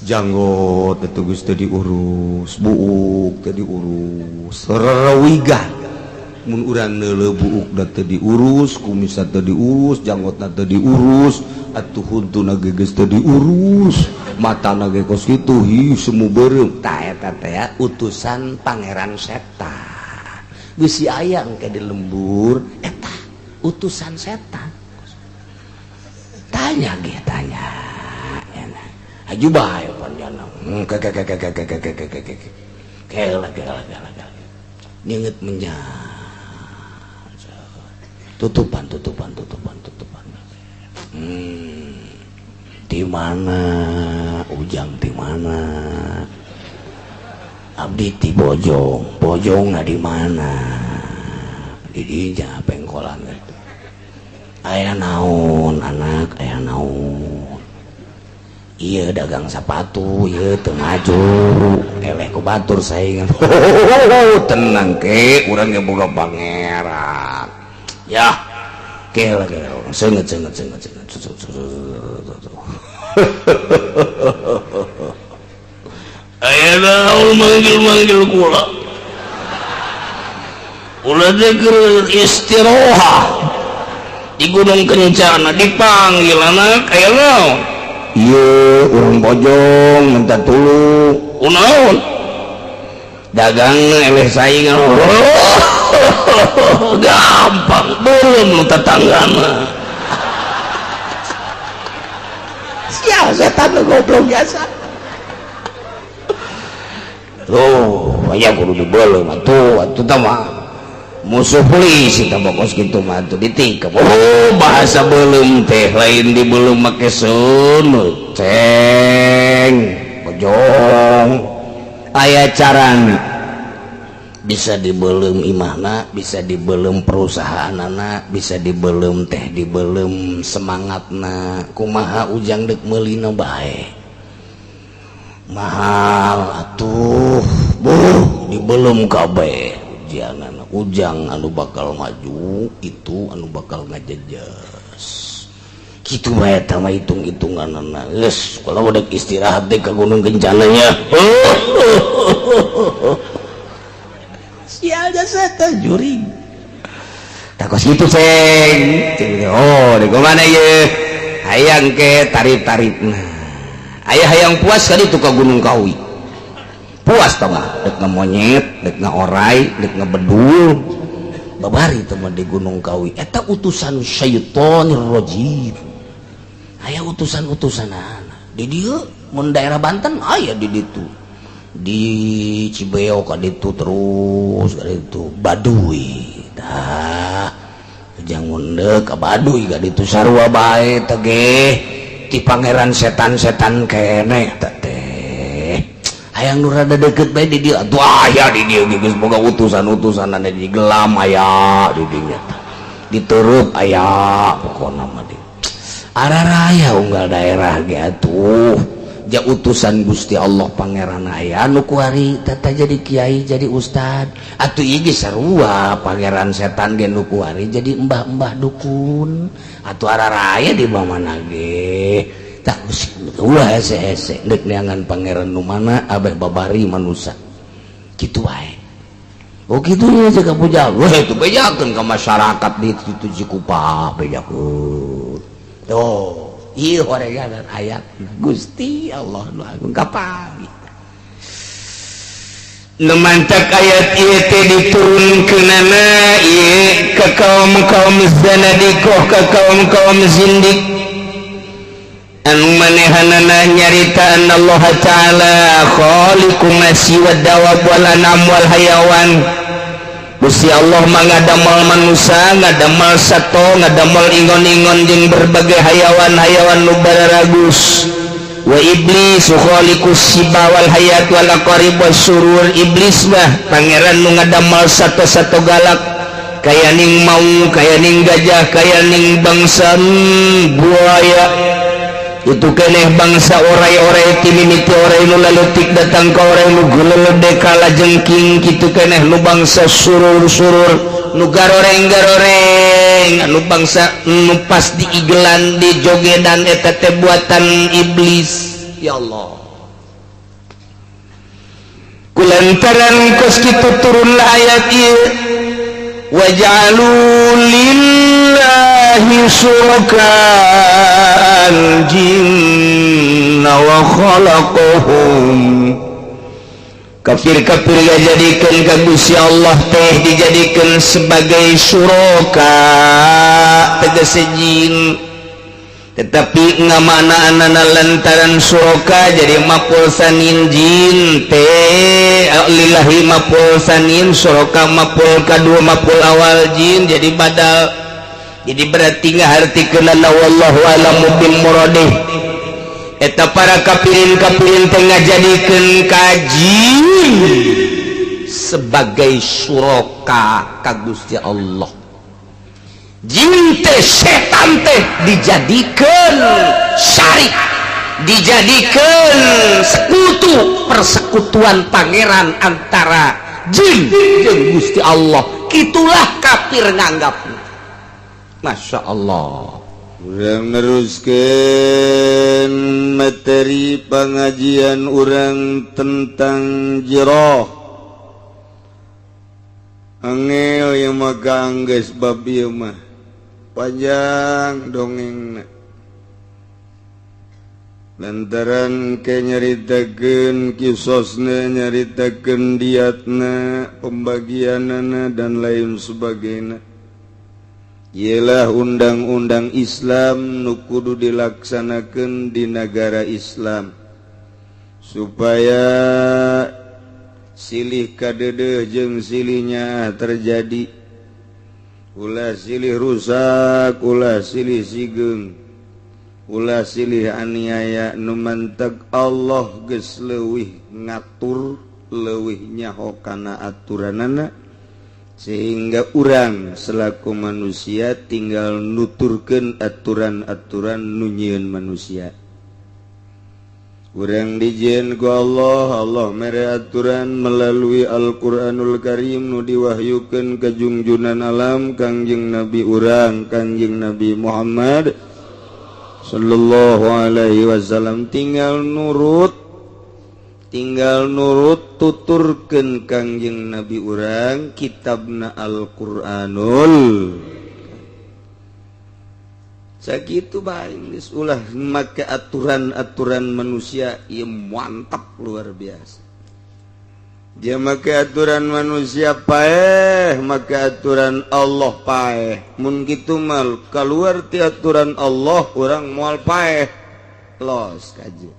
Janggot itu geus teu diurus, buuk teu diurus, rerewigan. Mun urang neuleuh buukna teu diurus, kumisna teu diurus, janggotna teu diurus, atuh huntuna ge geus teu diurus, matana ge kos kitu, hi semu beureum. Tah eta teh utusan pangeran setan. Geus si aya engke di lembur eta utusan setan. Tanya ge tanya. Aju bae panjana. Ke ke ke ke ke ke ke ke ke. Kela kela kela kela. Nyeungeut menjang. Tutupan tutupan tutupan tutupan. Di mana ujang di mana? Abdi ti Bojong, Bojongna di mana? Di dinya pengkolan itu. Aya naon anak, aya naon. Iya dagang sepatu, iya teu maju, eleh ku batur saingan. Tenang ke, urang ge boga pangeran. Ya, kela kela, seungeut seungeut seungeut seungeut. Aya naon manggil-manggil kula. Kula teh keur istirohah di Gunung Kencana dipanggil anak aya naon? Iya, urang Bojong minta tulung. Kunaon? Dagang eleh saingan. Gampang, belum nu tetanggana. Sial setan goblok biasa. Tuh, aya kudu dibeuleum atuh, atuh tah mah. Musuh polisi tah bokos kitu mah atuh ditikep. Oh, bahasa beuleum teh lain dibeuleum make seuneu. Ceng, Bojong. Aya carana. Bisa dibeuleum imahna, bisa dibeuleum perusahaanana, bisa dibeuleum teh dibeuleum semangatna. Kumaha ujang deuk meulina bae. Mahal atuh, buh dibeuleum kabeh. Ujangan ujang anu bakal maju itu anu bakal ngajejas. Kitu bae eta mah hitung-hitunganana. Geus, kalau udah istirahat deh ke Gunung Kencananya. Sial jasa juring. Tak kos kitu ceng. Oh, di mana ye? Hayang ke tarif-tarifna. Aya hayang puas kali itu ke Gunung Kawi. Puas tau mah, dek monyet, dek orai, dek ngebedul. Babari teh mah di Gunung Kawi. Eta utusan syaitonir rajim. Aya utusan-utusanana. Di dieu mun daerah Banten aya di ditu. Di Cibeo ka ditu terus ka ditu Baduy. Tah ujang mundeuk ka Baduy ka ditu sarua bae teh ge ti pangeran setan-setan keneh teh teh. Hayang nu rada deket bae di dieu atuh aya di dieu geus boga utusan-utusanana di gelam aya di dinya tah. Ditereup aya pokona mah di araraya unggal daerah ge atuh. Ja utusan Gusti Allah pangeran aya nu kuari tata jadi kiai jadi ustad atuh ieu ge sarua pangeran setan ge nu kuari jadi embah-embah dukun atuh araraya di mana ge tah ulah hese-hese deuk neangan pangeran nu mana abeh babari manusia kitu wae. Oh kitu nya ka puja weh itu bejakeun ka masyarakat di situ Cikupa bejakeun. Tuh Ieu horegan ayat Gusti Allah nu agung kapan. Nu mantak ayat ieu teh diturunkeunana ieu ka kaum-kaum zanadiqah, ka kaum-kaum zindik anu manehanana nyarita Allah Ta'ala khaliqu nasi wad dawab wal anam wal hayawan. Gusti Allah mah ngadamel manusia, ngadamel sato, ngadamel ingon-ingon jeung berbagai hayawan-hayawan nu bararagus. Wa iblis khaliqus siba wal hayat wal aqarib was surur. Iblis mah pangeran nu ngadamel sato-sato galak, kaya ning mau, kaya ning gajah, kaya ning bangsa buaya itu keneh, bangsa orai-orai, timimiti orai nu laletik datang ka orai nu gulelede kalajengking kitu keneh, nu bangsa surur-surur, nu garoreng-garoreng, anu bangsa nu pas diigelan, di jogedan, eta teh buatan iblis. Ya Allah, kulantaran kos kitu turunlah ayat ieu, waja'alu lillahi syuraka al-jinna wa khalaqahum. Kafir-kafir jadikan ka Gusti Allah teh dijadikan sebagai syuraka, tegese jin. Tetapi ngamaknaanana lantaran syuraka jadi maf'ul tsanin, jin teh lillahi maf'ul tsanin, syuraka maf'ul kadua, maf'ul awal jin jadi badal, jadi berarti ngahartikeunana. Wallahu a'lamu bil muradih. Eta para kafirin kafirin teh ngajadikeun ka jin sebagai syuraka ka Gusti Allah. Jin teh, setan teh dijadikan syarik, dijadikan sekutu, persekutuan pangeran antara jin jeung Gusti Allah. Itulah kafir nganggap. Masya Allah. Urang neruskan materi pengajian urang tentang jiroh. Angel yang maka angges bab ieu mah panjang dongeng, lantaran ke nyaritakeun kisosna, nyaritakeun diatna, pembagianana, dan lain sebagainya. Ialah undang-undang Islam nu kudu dilaksanakan di negara Islam supaya silih kadedeh jeung silihnya terjadi, ulah silih rusak, ulah silih sigeung, ulah silih aniaya. Nu mantak Allah geus leuwih ngatur, leuwih nyaho kana aturanana, sehingga urang selaku manusia tinggal nuturkeun aturan-aturan nu nyieun manusia. Urang dijieun ku Allah, Allah mere aturan melalui Al-Qur'anul Karim nu diwahyukeun ke jungjunan alam, Kangjeng Nabi urang, Kangjeng Nabi Muhammad sallallahu alaihi wasallam. Tinggal nurut, tinggal nurut tuturkeun Kangjeng Nabi urang, kitabna Al-Qur'anul. Sakitu bae geus, ulah make aturan-aturan manusia. Ieu mantap, luar biasa. Dia make aturan manusia paeh, make aturan Allah paeh. Mun kitu mah keluar ti aturan Allah, urang moal paeh, los kaji.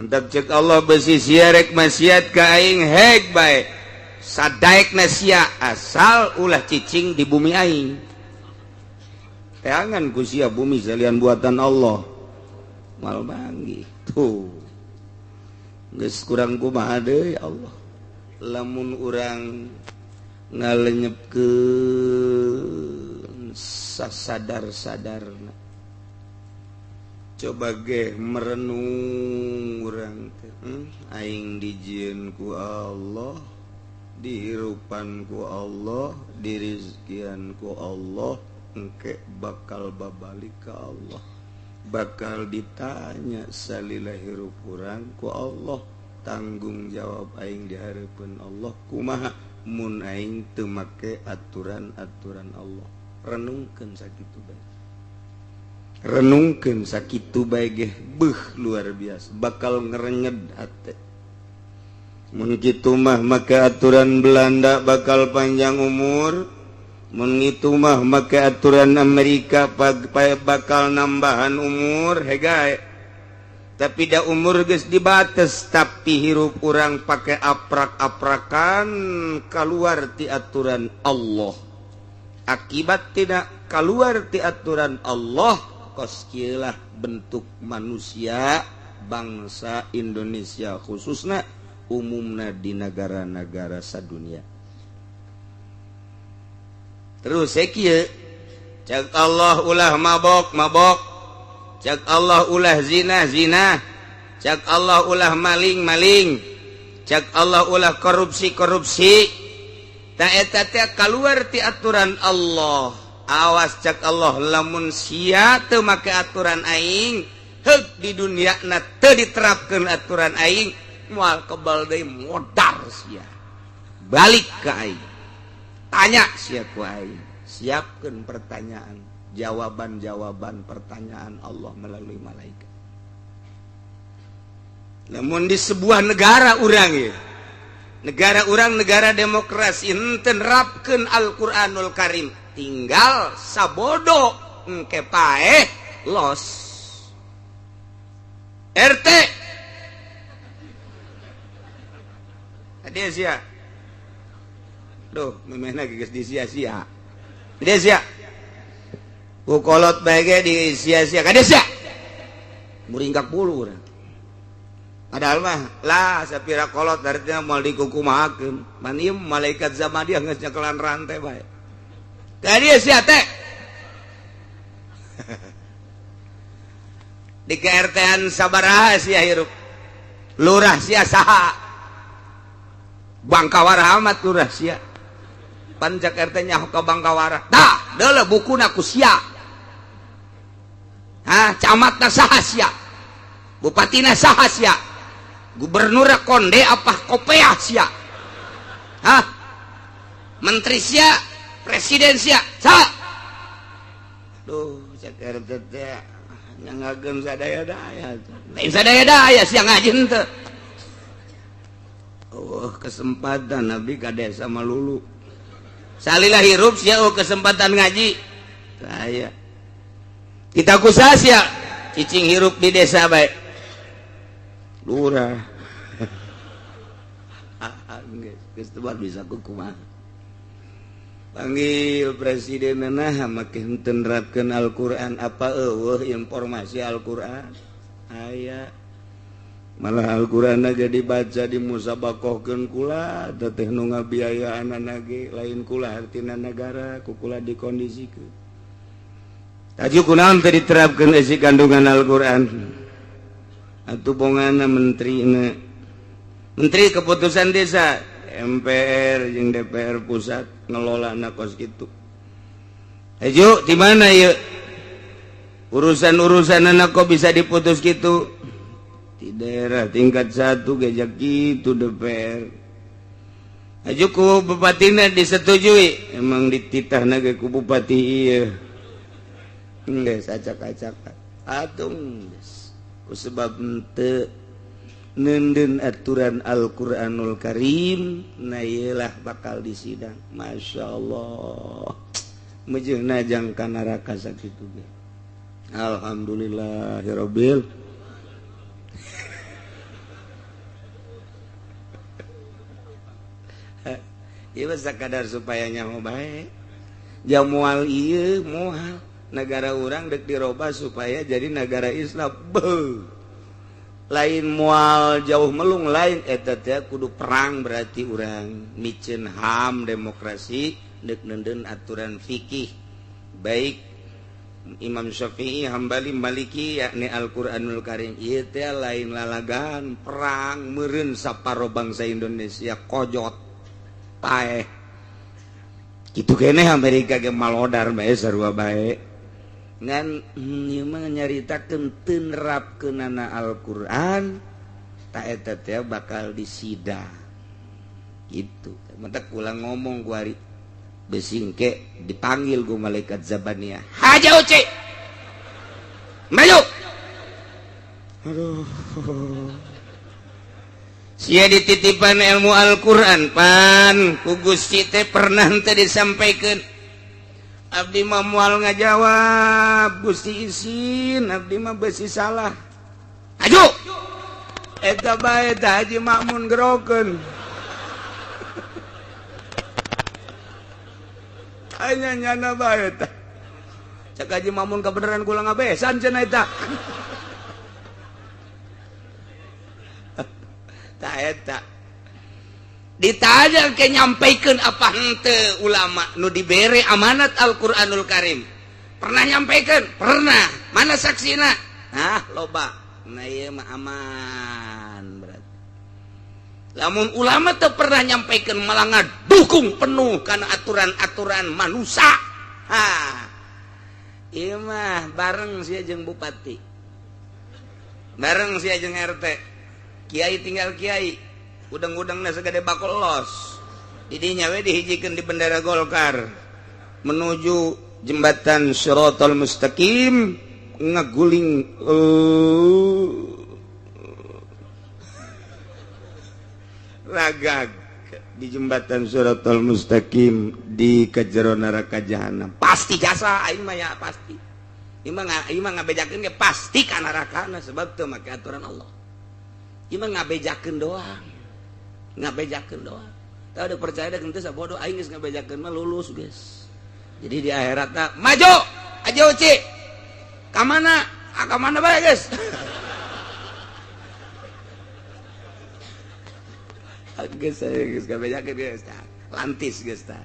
Mantap, cek Allah, besi sia rek maksiat ka aing hek bae, sadaek sia, asal ulah cicing di bumi aing. Teangan ku sia bumi salian buatan Allah, mal banggi tuh. Geus kurang kumaha deui Allah lamun urang ngalenyepkeun sasadar-sadarna. Coba ge merenung urang teh, Aing dijieun ku Allah, dihirupan ku Allah, dirizkian ku Allah, engke bakal babalik ke Allah, bakal ditanya salila hirup urang ku Allah. Tanggung jawab aing di hareupeun Allah kumaha mun aing teu make aturan-aturan Allah? Renungkeun sakitu bae. Renungkeun sakitu bae ge, beuh, luar biasa, bakal ngerenyed hate. Mun kitu mah, maka aturan Belanda bakal panjang umur. Mun kitu mah, maka aturan Amerika bakal nambahan umur. Hegae, tapi da umur geus dibates, tapi hirup urang pakai aprak-aprakan keluar ti aturan Allah. Akibat tidak keluar ti aturan Allah, kos kieulah bentuk manusia bangsa Indonesia, khususnya umumna di negara-negara sadunia. Terus kieu, cek Allah ulah mabok, mabok. Cek Allah ulah zina, zina. Cek Allah ulah maling, maling. Cek Allah ulah korupsi, korupsi. Tak, eta teh keluar ti aturan Allah. Awas, cek Allah, lamun sia teu make aturan aing, heuk di dunia na teu diterapkeun aturan aing, moal kebal deui, modar sia, balik ke aing, tanya sia ku aing. Siapkeun pertanyaan, jawaban-jawaban pertanyaan Allah melalui malaikat. Namun di sebuah negara urang ya, negara urang negara demokrasi, henteu nerapkeun Al-Qur'anul Karim, tinggal sabodo engke paeh, los. RT dia sia. Duh, memehna geus disia-sia. Dia sia. Ku kolot bae ge disia-sia. Ka sia. Muringkak bulu urang. Padahal mah lah sapira kolot artinya moal dikukumahakeun. Man ieu malaikat zaman dia geus nyekelan rantai bae. Tadi sia teh. Di KRT-an sabaraha sia hirup? Lurah sia saha? Bangkawara amat lurah sia. Pancak RT nyaho ka Bangkawara. Tah, deuleu bukuna ku sia. Hah, camatna saha sia? Bupatina saha sia? Gubernur konde apa kopeah sia? Hah? Menteri sia, presiden sia, saha? Duh, cek RT teh nyangageun sadaya-daya. Lain sadaya-daya sia ngaji henteu. Oh, kesempatan Nabi ka desa malulu. Salila hirup sia, oh, kesempatan ngaji. Saya. Kita kusaha sia cicing hirup di desa bae. Lurah. Geus teu bisa kumaha. Panggil presiden, nah, make henteu nerapkeun Al-Qur'an, apa eueuh informasi Al-Qur'an? Aya. Malah Al-Qur'an ge dibaca, dimusabakohkeun kula teh nu ngabiayaan ge lain kula, artina negara ku kula dikondisikeun. Taju kunaon teu diterapkeun isi kandungan Al-Qur'an? Atuh bongana menteri, menteri keputusan desa, MPR jeung DPR pusat ngelola na kos gitu. Ejo di mana yuk urusan-urusan anak kok bisa diputus gitu di daerah tingkat satu gejak gitu DPR aja ku bupatina disetujui, emang dititah ge ku bupati iya geus acak-acakan atuh ku sebab henteu neundeun aturan Al-Qur'anul Karim. Nah, iyalah bakal disidang. Masya Allah, mejeuhna jang ka neraka sakitu ge. Alhamdulillahirabbil. Ieu sakadar supaya nyaho bae. Jam moal ieu moal negara urang dek dirobah supaya jadi negara Islam. Beuh. Lain moal jauh melung, lain eta teh kudu perang, berarti urang miceun HAM, demokrasi, dek neundeun aturan fikih baik Imam Syafi'i, Hambali, Maliki, yakni Al-Qur'anul Karim. Ieu teh lain lalagan, perang meureun saparo bangsa Indonesia kojot paeh kitu keneh. Amerika ge malodar bae, sarua bae. Ngan ieu mah nyaritakeun teu nerapkeunana Al-Qur'an, ta eta teh bakal disidang gitu. Mentak kula ngomong kuari besingke dipanggil ku malaikat Zabaniyah, "Haja Uci." Maju. Aduh. Sia dititipan ilmu Al-Qur'an pan ku Gusti teh pernah teh disampaikan. Abdi mah moal ngajawab, Gusti isin, abdi mah besi salah. Aju. Eta bae tah Haji Makmun gerokeun. Anya nyana bae tah. Cek Haji Makmun kebenaran kula ngabesan cenah eta. Tah eta. Ditanya ke nyampaikan apa henteu ulama nu dibere amanat Al-Qur'anul Karim. Pernah nyampaikan? Pernah. Mana saksina? Nah, loba. Nah ieu mah aman berarti. Lamun ulama teu pernah nyampaikan malah ngadukung penuh karena aturan-aturan manusia. Ha. Ieu mah bareng sia jeung bupati. Bareng sia jeung RT. Kiai tinggal kiai, udang-udangna segede bakul los. Didinya we dihijikeun di bendera Golkar menuju jembatan Shiratal Mustaqim ngaguling ragag di jembatan Shiratal Mustaqim di kejero neraka jahanam. Pasti jasa aing mah ya pasti. Ieu mah ngabejakeun ge pasti ka nerakana sebab teu make aturan Allah. Ieu mah ngabejakeun doang. Ngabejakeun doang. Tah udah percaya deh henteu sabodo aing geus ngabejakeun mah lulus geus. Jadi di akhiratna maju aja uci. Ka mana? Ah ka mana bae geus. Geus geus ngabejakeun geus tah. Lantis geus tah.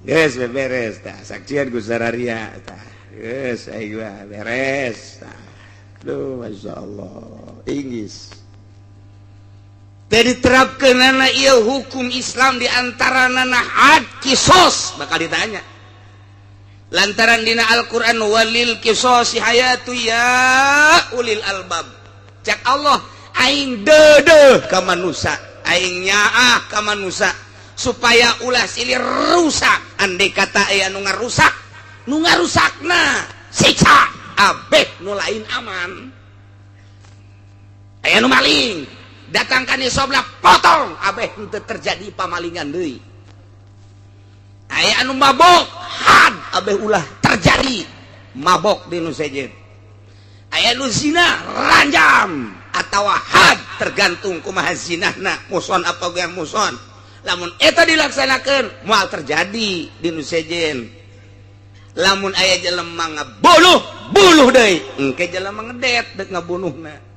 Geus beres tah. Saksian ku sararia tah. Geus aing mah beres tah. Duh masyaallah. Inggris. Diterapkan nana iya hukum Islam di antara nana had kisos bakal ditanya lantaran dina Al-Qur'an walil kisosi hayatu ya ulil albab. Cak Allah aing deudeuh ka manusia, aing nyaah ka manusia supaya ulah silih rusak. Andai kata aya nu ngarusak, nu ngarusakna siksa abeh nu lain aman. Aya nu maling datangkan sobla potong abeh henteu terjadi pamalingan deui. Aya anu mabok had abeh ulah terjadi mabok di nu sejen. Aya nu zina ranjam atawa had tergantung kumaha zinahna muson apa ge muson. Lamun eta dilaksanakeun moal terjadi di nu sejen. Lamun aya jelema ngabunuh bunuh deui engke jelema ngedet deuk ngabunuhna.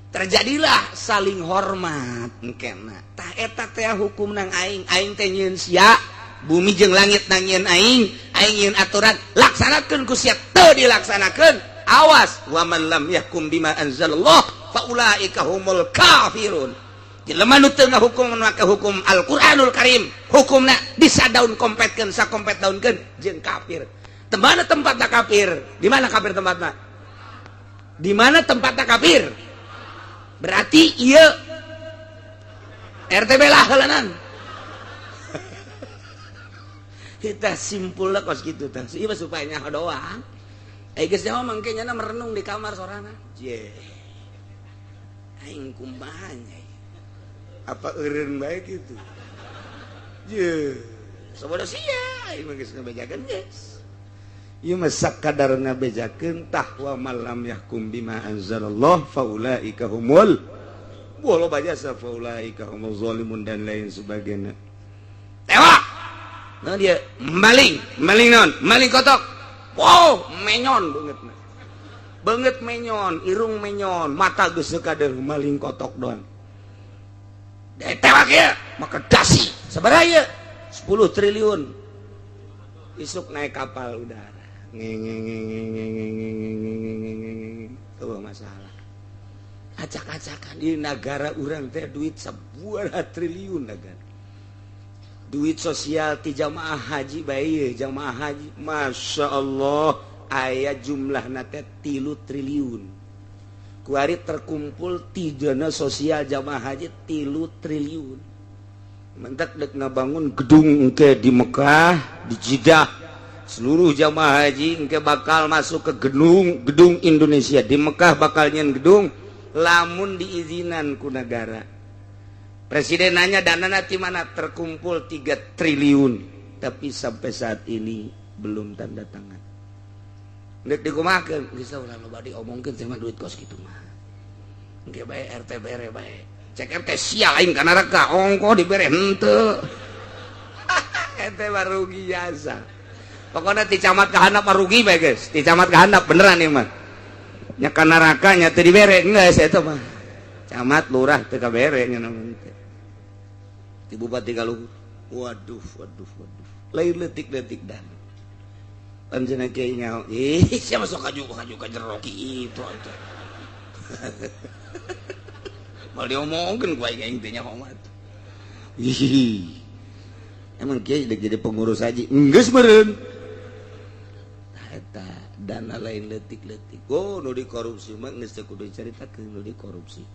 Terjadilah saling hormat engkena. Tah eta teh hukum nang aing, aing teh nyieun sia, bumi jeung langit nang nyieun aing, aing nyieun aturan, laksanakeun ku sia teu dilaksanakeun. Awas wa man lam yahkum bima anzalallah faulaika humul kafirun. Jelema nu teu ngahukum make hukum Al-Qur'anul Karim, hukumna disadaun kompetkeun sakompet daunkeun jeung kafir. Di mana tempatna kafir? Di mana kafir tempatna? Di mana tempatna kafir? Berarti iya RTB lah helanan. Kita simpul lah kos gitu tah. Ieu supaya nyaho doang. Geus nyaho mangke nyana merenung di kamar sorana. Je. Aing kumaha nya. Apa eureun bae kitu. Je. Sabodo sia aing mah geus ngabejakeun geus. Ieu mah sakadar ngabejakeun tah wa malam yahkum bima anzalallah faulaika humul walau bajasa faulaika humul zalimun dan lain sebagainya. Tewak. Nah dia maling, maling non, maling kotok. Wow, menyon banget. Banget menyon, irung menyon, mata geus kadeuh maling kotok doang. Tewak ya, maka dasi. Sabaraha ieu? 10 triliun. Isuk naik kapal udara. Tuh masalah. Acak-acakan di negara urang teh duit sebuah triliun negara. Duit sosial ti jamaah haji bae jamaah haji. Masya Allah aya jumlahna teh 3 triliun. Kuari terkumpul ti dana sosial jamaah haji 3 triliun. Mentak dek ngabangun gedung engke di Mekah, di Jeddah. Seluruh jamaah haji engke bakal masuk ke gedung gedung Indonesia di Mekah, bakal nyen gedung lamun diizinan ku negara. Presiden nanya, dana nanti mana? Terkumpul 3 triliun, tapi sampai saat ini belum tanda tangan. Dek dikumakeun geus ulah loba diomongkeun teh mah, duit kos kitu mah engke bae RT bere bae. Cek RT, sia aing ka neraka ongko dibere henteu. Ente mah rugi jasa pokoknya. Ti camat ka handap mah rugi bae geus, ti camat ka handap beneran ieu mah nya, ka neraka nya teu dibere geus eta mah. Camat, lurah teu kabere nya teh, ti bupati ka luhur. Waduh, waduh, waduh, lain leutik-leutik. Dan panjenengan kiai nyaho, ih, siapa sok kaju kaju ka jero kitu atuh. Mal diomongkeun ku aing, aing teh nyaho mah. Ih, emang kiai dek jadi pengurus haji geus meureun. Eta dana lain leutik-leutik. Oh, nu dikorupsi mah geus teu kudu dicaritakeun. Nu dikorupsi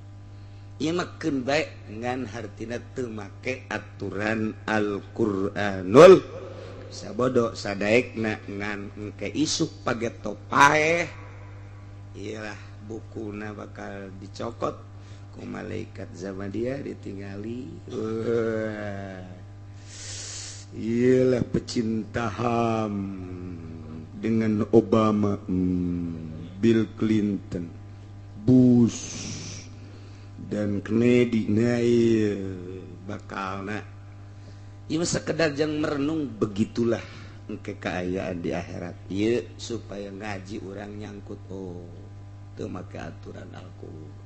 ieu mah keun bae, ngan hartina teu make aturan Al-Qur'anul sabodo sadaekna. Ngan engke isuk pageto paeh, iyalah, bukuna bakal dicokot ku malaikat zaman dia ditingali. Wah, iyalah, pecinta HAM dengan Obama, Bill Clinton, Bush, dan Kennedy. Nah, iya, bakal nah. Ieu sekedar jang merenung, begitulah engke keayaan di akhirat. Ieu supaya ngaji orang nyangkut, oh, teu make aturan Al-Qur'an.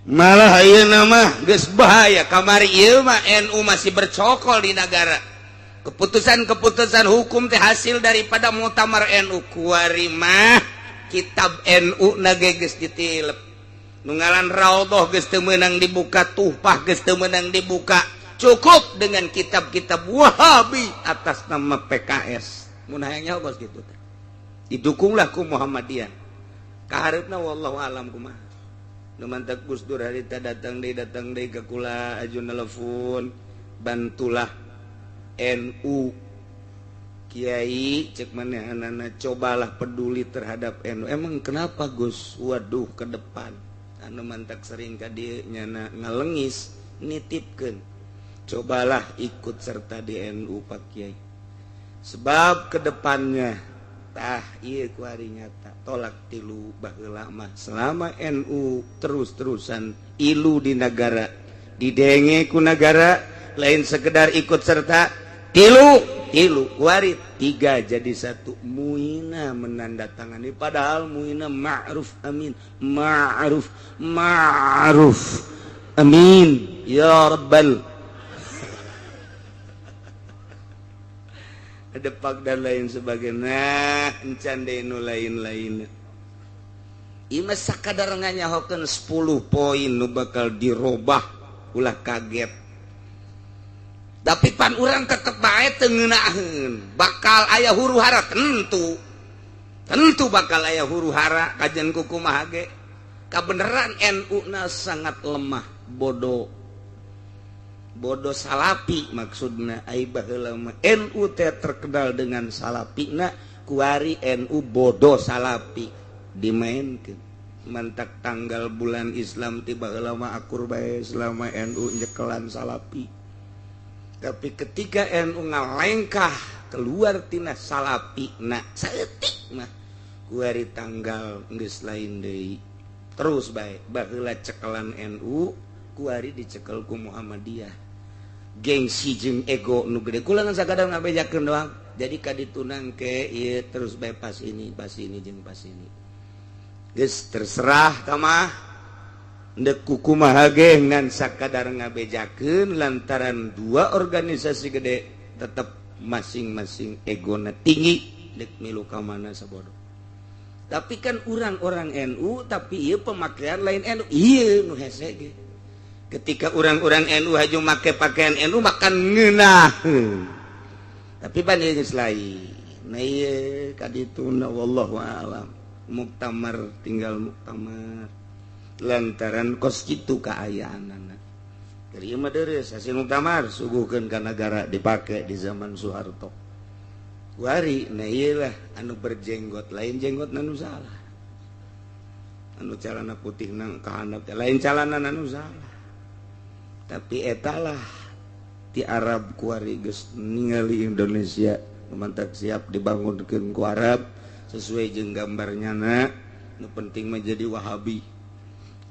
Malah ayeuna mah geus bahaya. Kamari ieu mah NU masih bercokol di negara. Keputusan-keputusan hukum teh hasil daripada Muktamar NU. Kuari mah kitab NU na ge geus ditilep. Nu ngaran Raudhah geus teu meunang dibuka, Tuhfah geus teu meunang dibuka. Cukup dengan kitab-kitab Wahabi atas nama PKS. Mun hayang nyaho bos gitu teh. Didukunglah ku Muhammadiyah. Kahareupna wallahu alam kumaha. Nu mantak Gus Dur harita datang deui ka kula, aju nelpon, bantulah NU, Kiai, cek manehanana, cobalah peduli terhadap NU. Emang kenapa, Gus? Waduh, ke depan anu mantak sering ka dieu nyana ngalengis nitipkeun, cobalah ikut serta di NU, Pak Kiai, sebab kedepannya tah ieu kuari nyata talak tilu. Baheula mah selama NU terus-terusan ilu di negara, didenge ku negara, lain sekedar ikut serta tilu tilu, kuari tiga jadi satu. Muina menandatangani, padahal Muina Ma'ruf Amin, Ma'ruf Ma'ruf Amin ya Rabbal depak dan lain sebagainya. Nah, encan deui nu lain-lain. Ieu mah sakadar nganyahokeun 10 poin nu bakal dirobah, ulah kaget. Tapi pan urang tetep bae teu ngeunaheun, bakal aya huru hara, tentu tentu bakal aya huru hara. Kajian kumaha ge kabeneran NU na sangat lemah, bodoh bodoh salapi maksudna. Ai baheula mah NU teh terkenal dengan salapina, kuari NU bodoh salapi dimainkeun. Mantak tanggal bulan Islam ti baheula mah akur bae selama NU nyekelan salapi, tapi ketika NU ngalengkah keluar tina salapi na saeutik mah, kuari tanggal geus lain deui. Terus bae baheula cekelan NU, kuari dicekel ku Muhammadiyah. Gengsi jeung ego nu gede. Kula ngan sakadar ngabejakeun doang. Jadi kaditu ke ieu terus bae pas ini, pas ini, jeung pas ini geus terserah tamah ndek kukumaha ge, ngan sakadar ngabejakeun lantaran dua organisasi gede tetep masing-masing egona tinggi, dek milu ka mana sabodo. Tapi kan orang-orang NU, tapi ieu pemakaian lain NU, ieu nu hese ge. Ketika orang-orang NU haju make pakaian NU makan ngeunah, tapi pan ieu geus lain. Nah, ieu kadituna wallahu alam. Muktamar tinggal muktamar lantaran kos kitu kaayaanana. Dari ieu mah deureuh hasil muktamar suguhkeun ka nagara, dipake di zaman Soeharto. Kuari nah iyalah anu berjenggot, lain jenggot anu salah, anu calana putih nang kahandap teh lain calana anu salah, tapi etalah ti Arab. Kuari geus ningali Indonesia mantap, siap dibangunkeun ku Arab sesuai jeung gambarnya. Na nu penting menjadi Wahabi,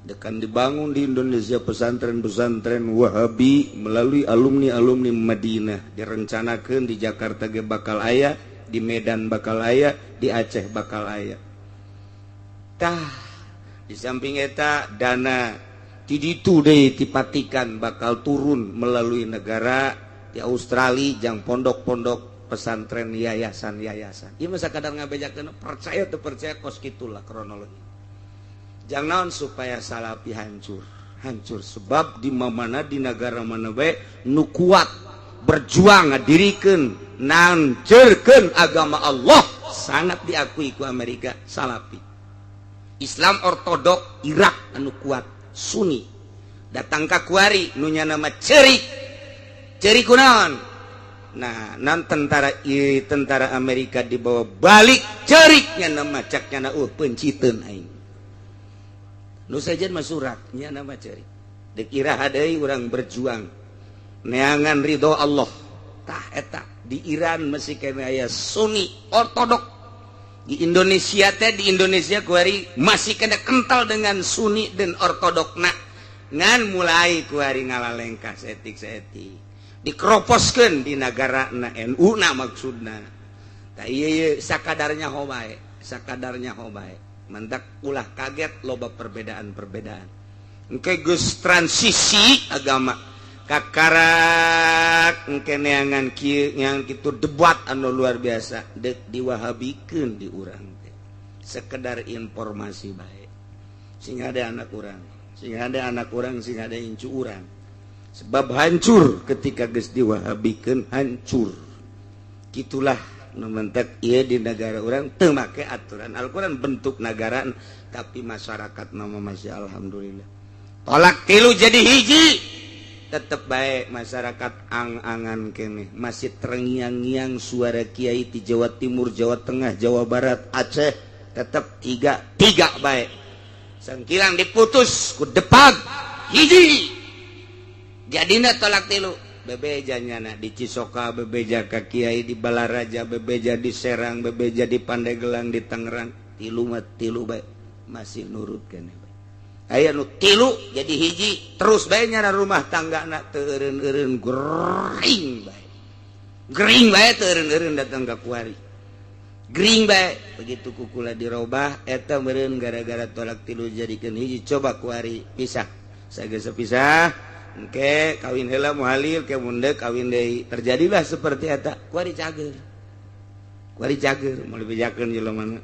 dekan dibangun di Indonesia pesantren-pesantren Wahabi melalui alumni-alumni Madinah. Direncanakan di Jakarta ge bakal aya, di Medan bakal aya, di Aceh bakal aya. Tah, di samping eta dana ti ditu deui ti Vatikan bakal turun melalui negara di Australia jang pondok-pondok pesantren, yayasan-yayasan. Ieu mah sakadar ngabejakeun, percaya teu percaya, kos kitulah kronologi. Jangan naon, supaya Salafi hancur hancur, sebab di mana, di negara mana bae nu kuat berjuang ngadirikeun, nancerkeun agama Allah, sangat diakui ku Amerika Salafi. Islam Ortodok Irak anu kuat Sunni datang ka kuari nu nama cerik cerik kunaon. Nah, nan tentara i, tentara Amerika dibawa balik ceriknya nama caknya na penciteun aing nu sejen mah suratnya nama cerik dek iraha deui urang berjuang neangan ridho Allah. Tah, eta di Iran masih kena aya Sunni Ortodok. Di Indonesia teh, di Indonesia kuari masih kena kental dengan Sunni dan Ortodok. Nah, ngan mulai kuari ngalalengkah setik-setik dikeroposkeun di negara na NU na maksudna. Tak iya, sakadarnya bae, sakadarnya bae. Mantak ulah kaget loba perbedaan-perbedaan. Engke geus transisi agama kakarak engke neangan kieu neangan kitu, debat anu luar biasa dek diwahabikeun di urang teh. Sekedar informasi bae, sing ada anak urang, sing ada anak urang, sing ada incu urang, sebab hancur ketika geus diwahabikeun, hancur. Gitulah nu mentek ieu di negara urang teu make aturan Al-Qur'an bentuk negara, tapi masyarakat nama masih alhamdulillah. Tolak tilu jadi hiji tetep baik, masyarakat ang-angan kene masih terngiang-ngiang suara kiai di Jawa Timur, Jawa Tengah, Jawa Barat, Aceh, tetep tiga tiga baik. Sangkilang diputus ku depan hiji jadina tolak tilu. Bebeja nyana di Cisoka, bebeja ka kiai di Balaraja, bebeja di Serang, bebeja di Pandeglang, di Tangerang, tilu mah tilu bae, masih nurut kene bae. Aya nu tilu jadi hiji terus bae nyana rumah tangga na teu eureun-eureun, gering bae, gering bae, teu eureun-eureun datang ka kuari gering bae. Begitu kukula dirobah eta meureun gara-gara tolak tilu jadikeun hiji. Coba kuari pisah sageus pisah, engke kawin heula muhalil ke munde kawin deui, terjadilah seperti eta. Kuari cager, kuari cager, moal dibejakeun jelema mana,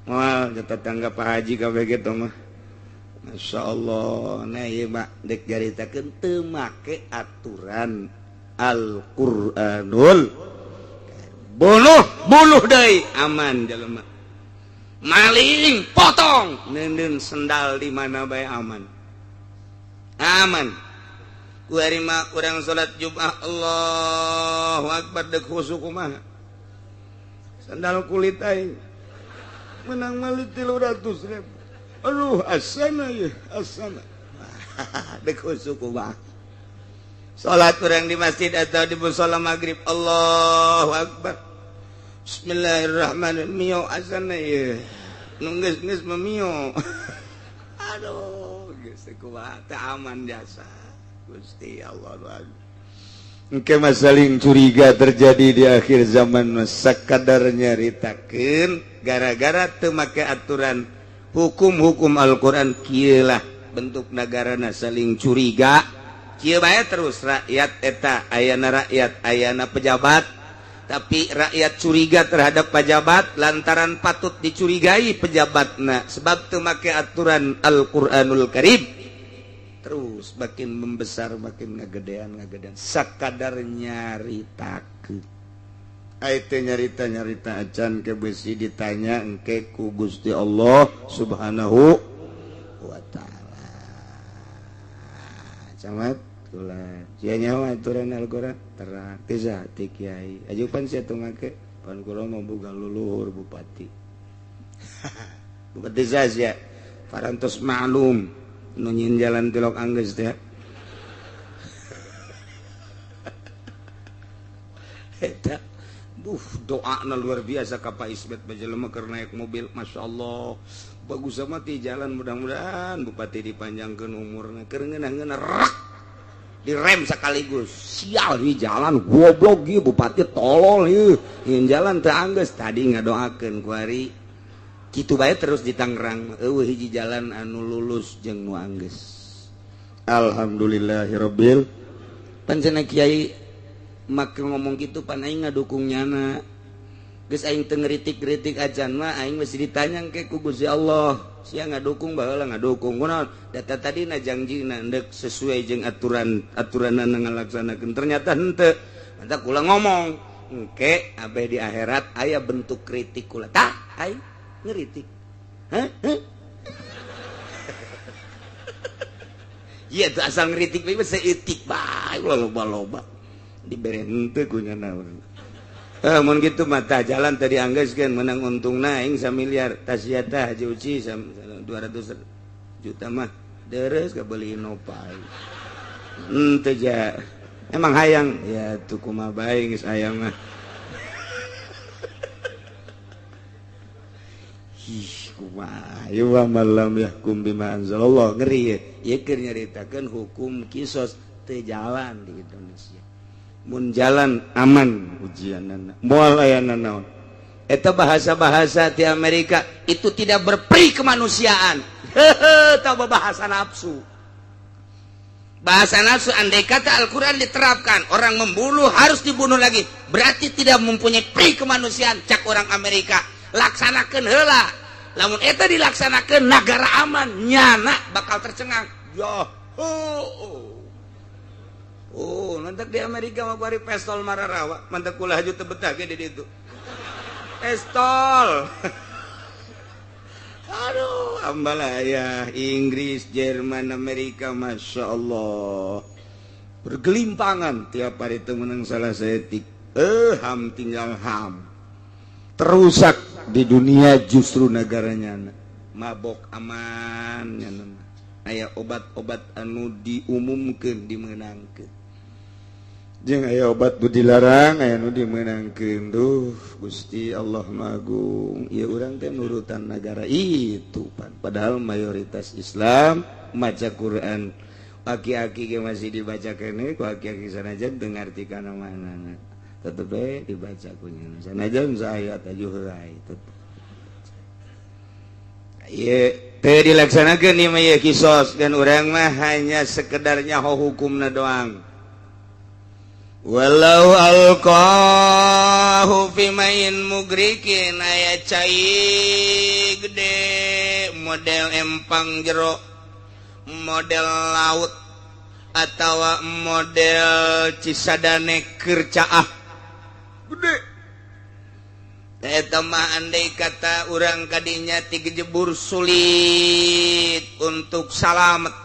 moal tetangga Pak Haji kabeh kitu mah, Masya Allah. Nah, ieu mah dek caritakeun teu make aturan Al-Qur'anul. Bunuh bunuh deui aman jelema, maling potong neundeun sendal di mana bae aman, aman. Kuari mah urang salat Jumat, Allahu Akbar, dek khusuk kumaha sandal kulit aing menang mali 300.000. Aduh, asana ya asana, dek khusuk kumaha. Salat urang di masjid atau di musola maghrib, Allahu Akbar, Bismillahirrahmanirrahim, mio asana ya nu geus geus memio. Aduh, geus kumaha teh aman jasa Gusti Allah. Engke saling curiga terjadi di akhir zaman. Sakadar nyaritakeun gara-gara teu make aturan hukum-hukum Al-Qur'an, kieu lah bentuk negarana, saling curiga kieu bae terus rakyat eta. Ayana rakyat, ayana pejabat, tapi rakyat curiga terhadap pejabat lantaran patut dicurigai pejabatna sebab teu make aturan Al-Qur'anul Karim. Terus makin membesar, makin ngagedean ngagedean. Sakadar nyaritakeun teh nyarita nyarita acan ke besi ditanya engke ku Gusti Allah Subhanahu wa Ta'ala. Camat kula sia nyawa aturan Al-Qur'an terang teh ti kiai ajupan sia teu make. Pan kula mah boga luluhur bupati. Bupati saja parantos maklum nu nyieun jalan Tilok Anggeus teh. Eta doa luar biasa ka Pak Ismet bajelema keur naik mobil, Masya Allah bagus sama ti jalan, mudah-mudahan bupati dipanjangkeun umurna, keur ngeunah-ngeunah rak direm sekaligus, sial di jalan goblok ieu bupati tolol ieu nyeun jalan teu anggeus, tadi ngadoakeun kuari kitu bae terus di Tangerang eueuh hiji jalan anu lulus jeung nu anggeus. Alhamdulillahirabbil pancena kiai make ngomong gitu pan aing ngadukung nyana geus aing teu ngeritik-ngeritik acan mah aing mesti ditanya ke ku Gusti Allah, sia ngadukung baheula ngadukung kunaon data tadi na jangjina endek sesuai jeung aturan aturanana ngalaksanakeun ternyata henteu, mantap kula ngomong engke abeh di akhirat aya bentuk kritik kula tah aing ngeritik hah hah ieu tuh asal ngeritik bae saeutik bae loba-loba dibere henteu ku nyana. Mun gitu mata jalan tadi anggeuskeun menang untungna aing samiliar tas sia tah Haji Uci 200 juta mah deres kabeli Innova. Henteu ja. Emang hayang ya tuh kumaha bae geus hayang mah. Ih kumaha ieu malam yahkum bima anzalallah ngeri ye. Ieu keur nyaritakeun hukum kisos teu jalan di Indonesia. Mun jalan aman ujianana moal aya nanaon eta bahasa-bahasa di Amerika itu tidak berperi kemanusiaan. Hehe tah bahasa nafsu, bahasa nafsu. Andai kata Al-Quran diterapkan orang membunuh harus dibunuh lagi, berarti tidak mempunyai peri kemanusiaan cak orang Amerika. Laksanakeun heula, lamun eta dilaksanakeun negara aman nyana bakal tercengang. Ya oh. Oh, nanti di Amerika mah kuari pestol mararawa, mantak kula haju teu betah ge di ditu. Pestol. Aduh, ambalaya Inggris, Jerman, Amerika, Masya Allah. Bergelimpangan tiap hari teu meunang salah saeutik. Ham tinggal ham. Terusak di dunia justru negaranya mabok aman nya. Aya obat-obat anu diumumkeun dimeunangkeun. Jeung aya obat nu dilarang aya nu dimeunangkeun. Duh Gusti Allah Magung, ieu urang teh nurutan negara itu pan. Padahal mayoritas Islam maca Quran, aki-aki ge masih dibaca keneh ku aki-aki sanajan teu ngarti kana manana. Tetep we dibaca ku nya. Sanajan saayat aju heula tetep. Ieu teu dilaksanakeun ieu mah ieu kisos dan urang mah hanya sekedar nyaho hukumna doang. Walau alqahu fi main mugrikin aya cai gede model empang jero, model laut atawa model Cisadane kercaah gede. Eta mah andai kata urang kadinya tigejebur sulit untuk salamet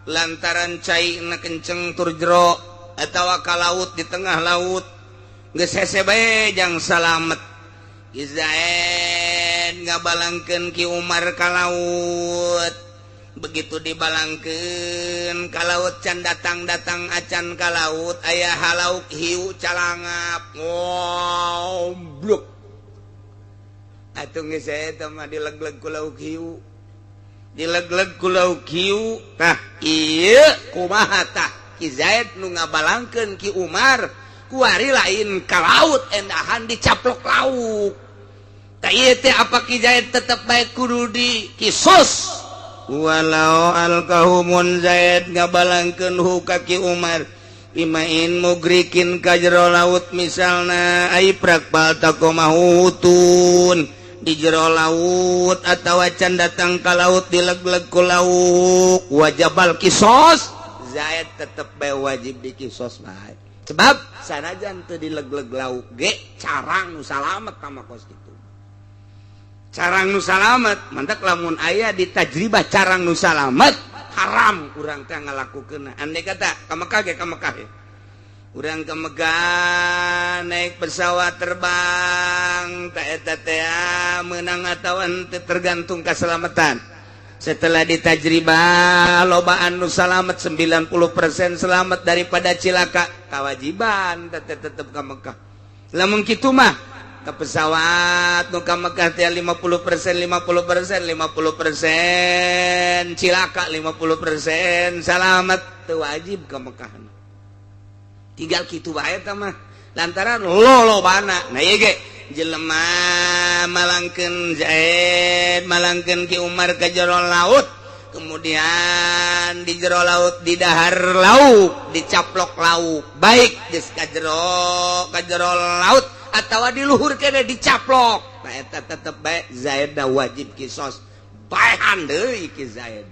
lantaran cai na kenceng tur jero atawa ka laut di tengah laut geus hese bae jang salamet. Izaen ngabalangkeun Ki Umar ka laut, begitu dibalangkeun ka laut can datang-datang acan ka laut aya halauk hiu calangap ngombluk atuh geus eta mah dilegleg ku lauk hiu, dilegleg ku lauk hiu. Tah ieu kumaha tah Ki Zaid nu ngabalangkeun Ki Umar kuari lain ka laut endahan dicaplok lauk. Tah ieu teh apa Ki Zaid tetep bae kudu di kisos. Walau alqahu mun Zaid ngabalangkeun hu ka Ki Umar imain mugrikin ka jero laut misalna ai prak baltaqomahutun di jero laut atawa can datang ka laut dilegleg ku lauk wajabal kisos. Zaid tetep bae wajib dikisos bae sebab sanajan teu dilegleg lauk ge carang nu salamet tama kos kitu, carang nu salamet. Mantak lamun aya di tajribah carang nu salamet haram urang teh ngalakukeun. Andai kata ka Mekah ge ka Mekah ya. Urang ke Mekah naik pesawat terbang, tak eta teh menang atau henteu tergantung keselamatan. Setelah ditajribah, loba anu salamet, 90% selamat daripada cilaka, kewajiban tetep tetep ke Mekah. Lamun kitu mah ke pesawat nu ka Mekah teh 50%, 50%, 50% cilaka, 50% salamet, teu wajib ke Mekah. Tinggal kitu bae eta mah, lantaran lolobana. Nah, ieu ge jelema malangkeun Zaid, malangkeun Ki Umar ke jero laut, kemudian di jero laut di dahar lauk, dicaplok lauk, baik geus ka jero laut atawa di luhur kene dicaplok. Nah, eta tetep bae Zaid wajib kisos, baehan deui Ki Zaid.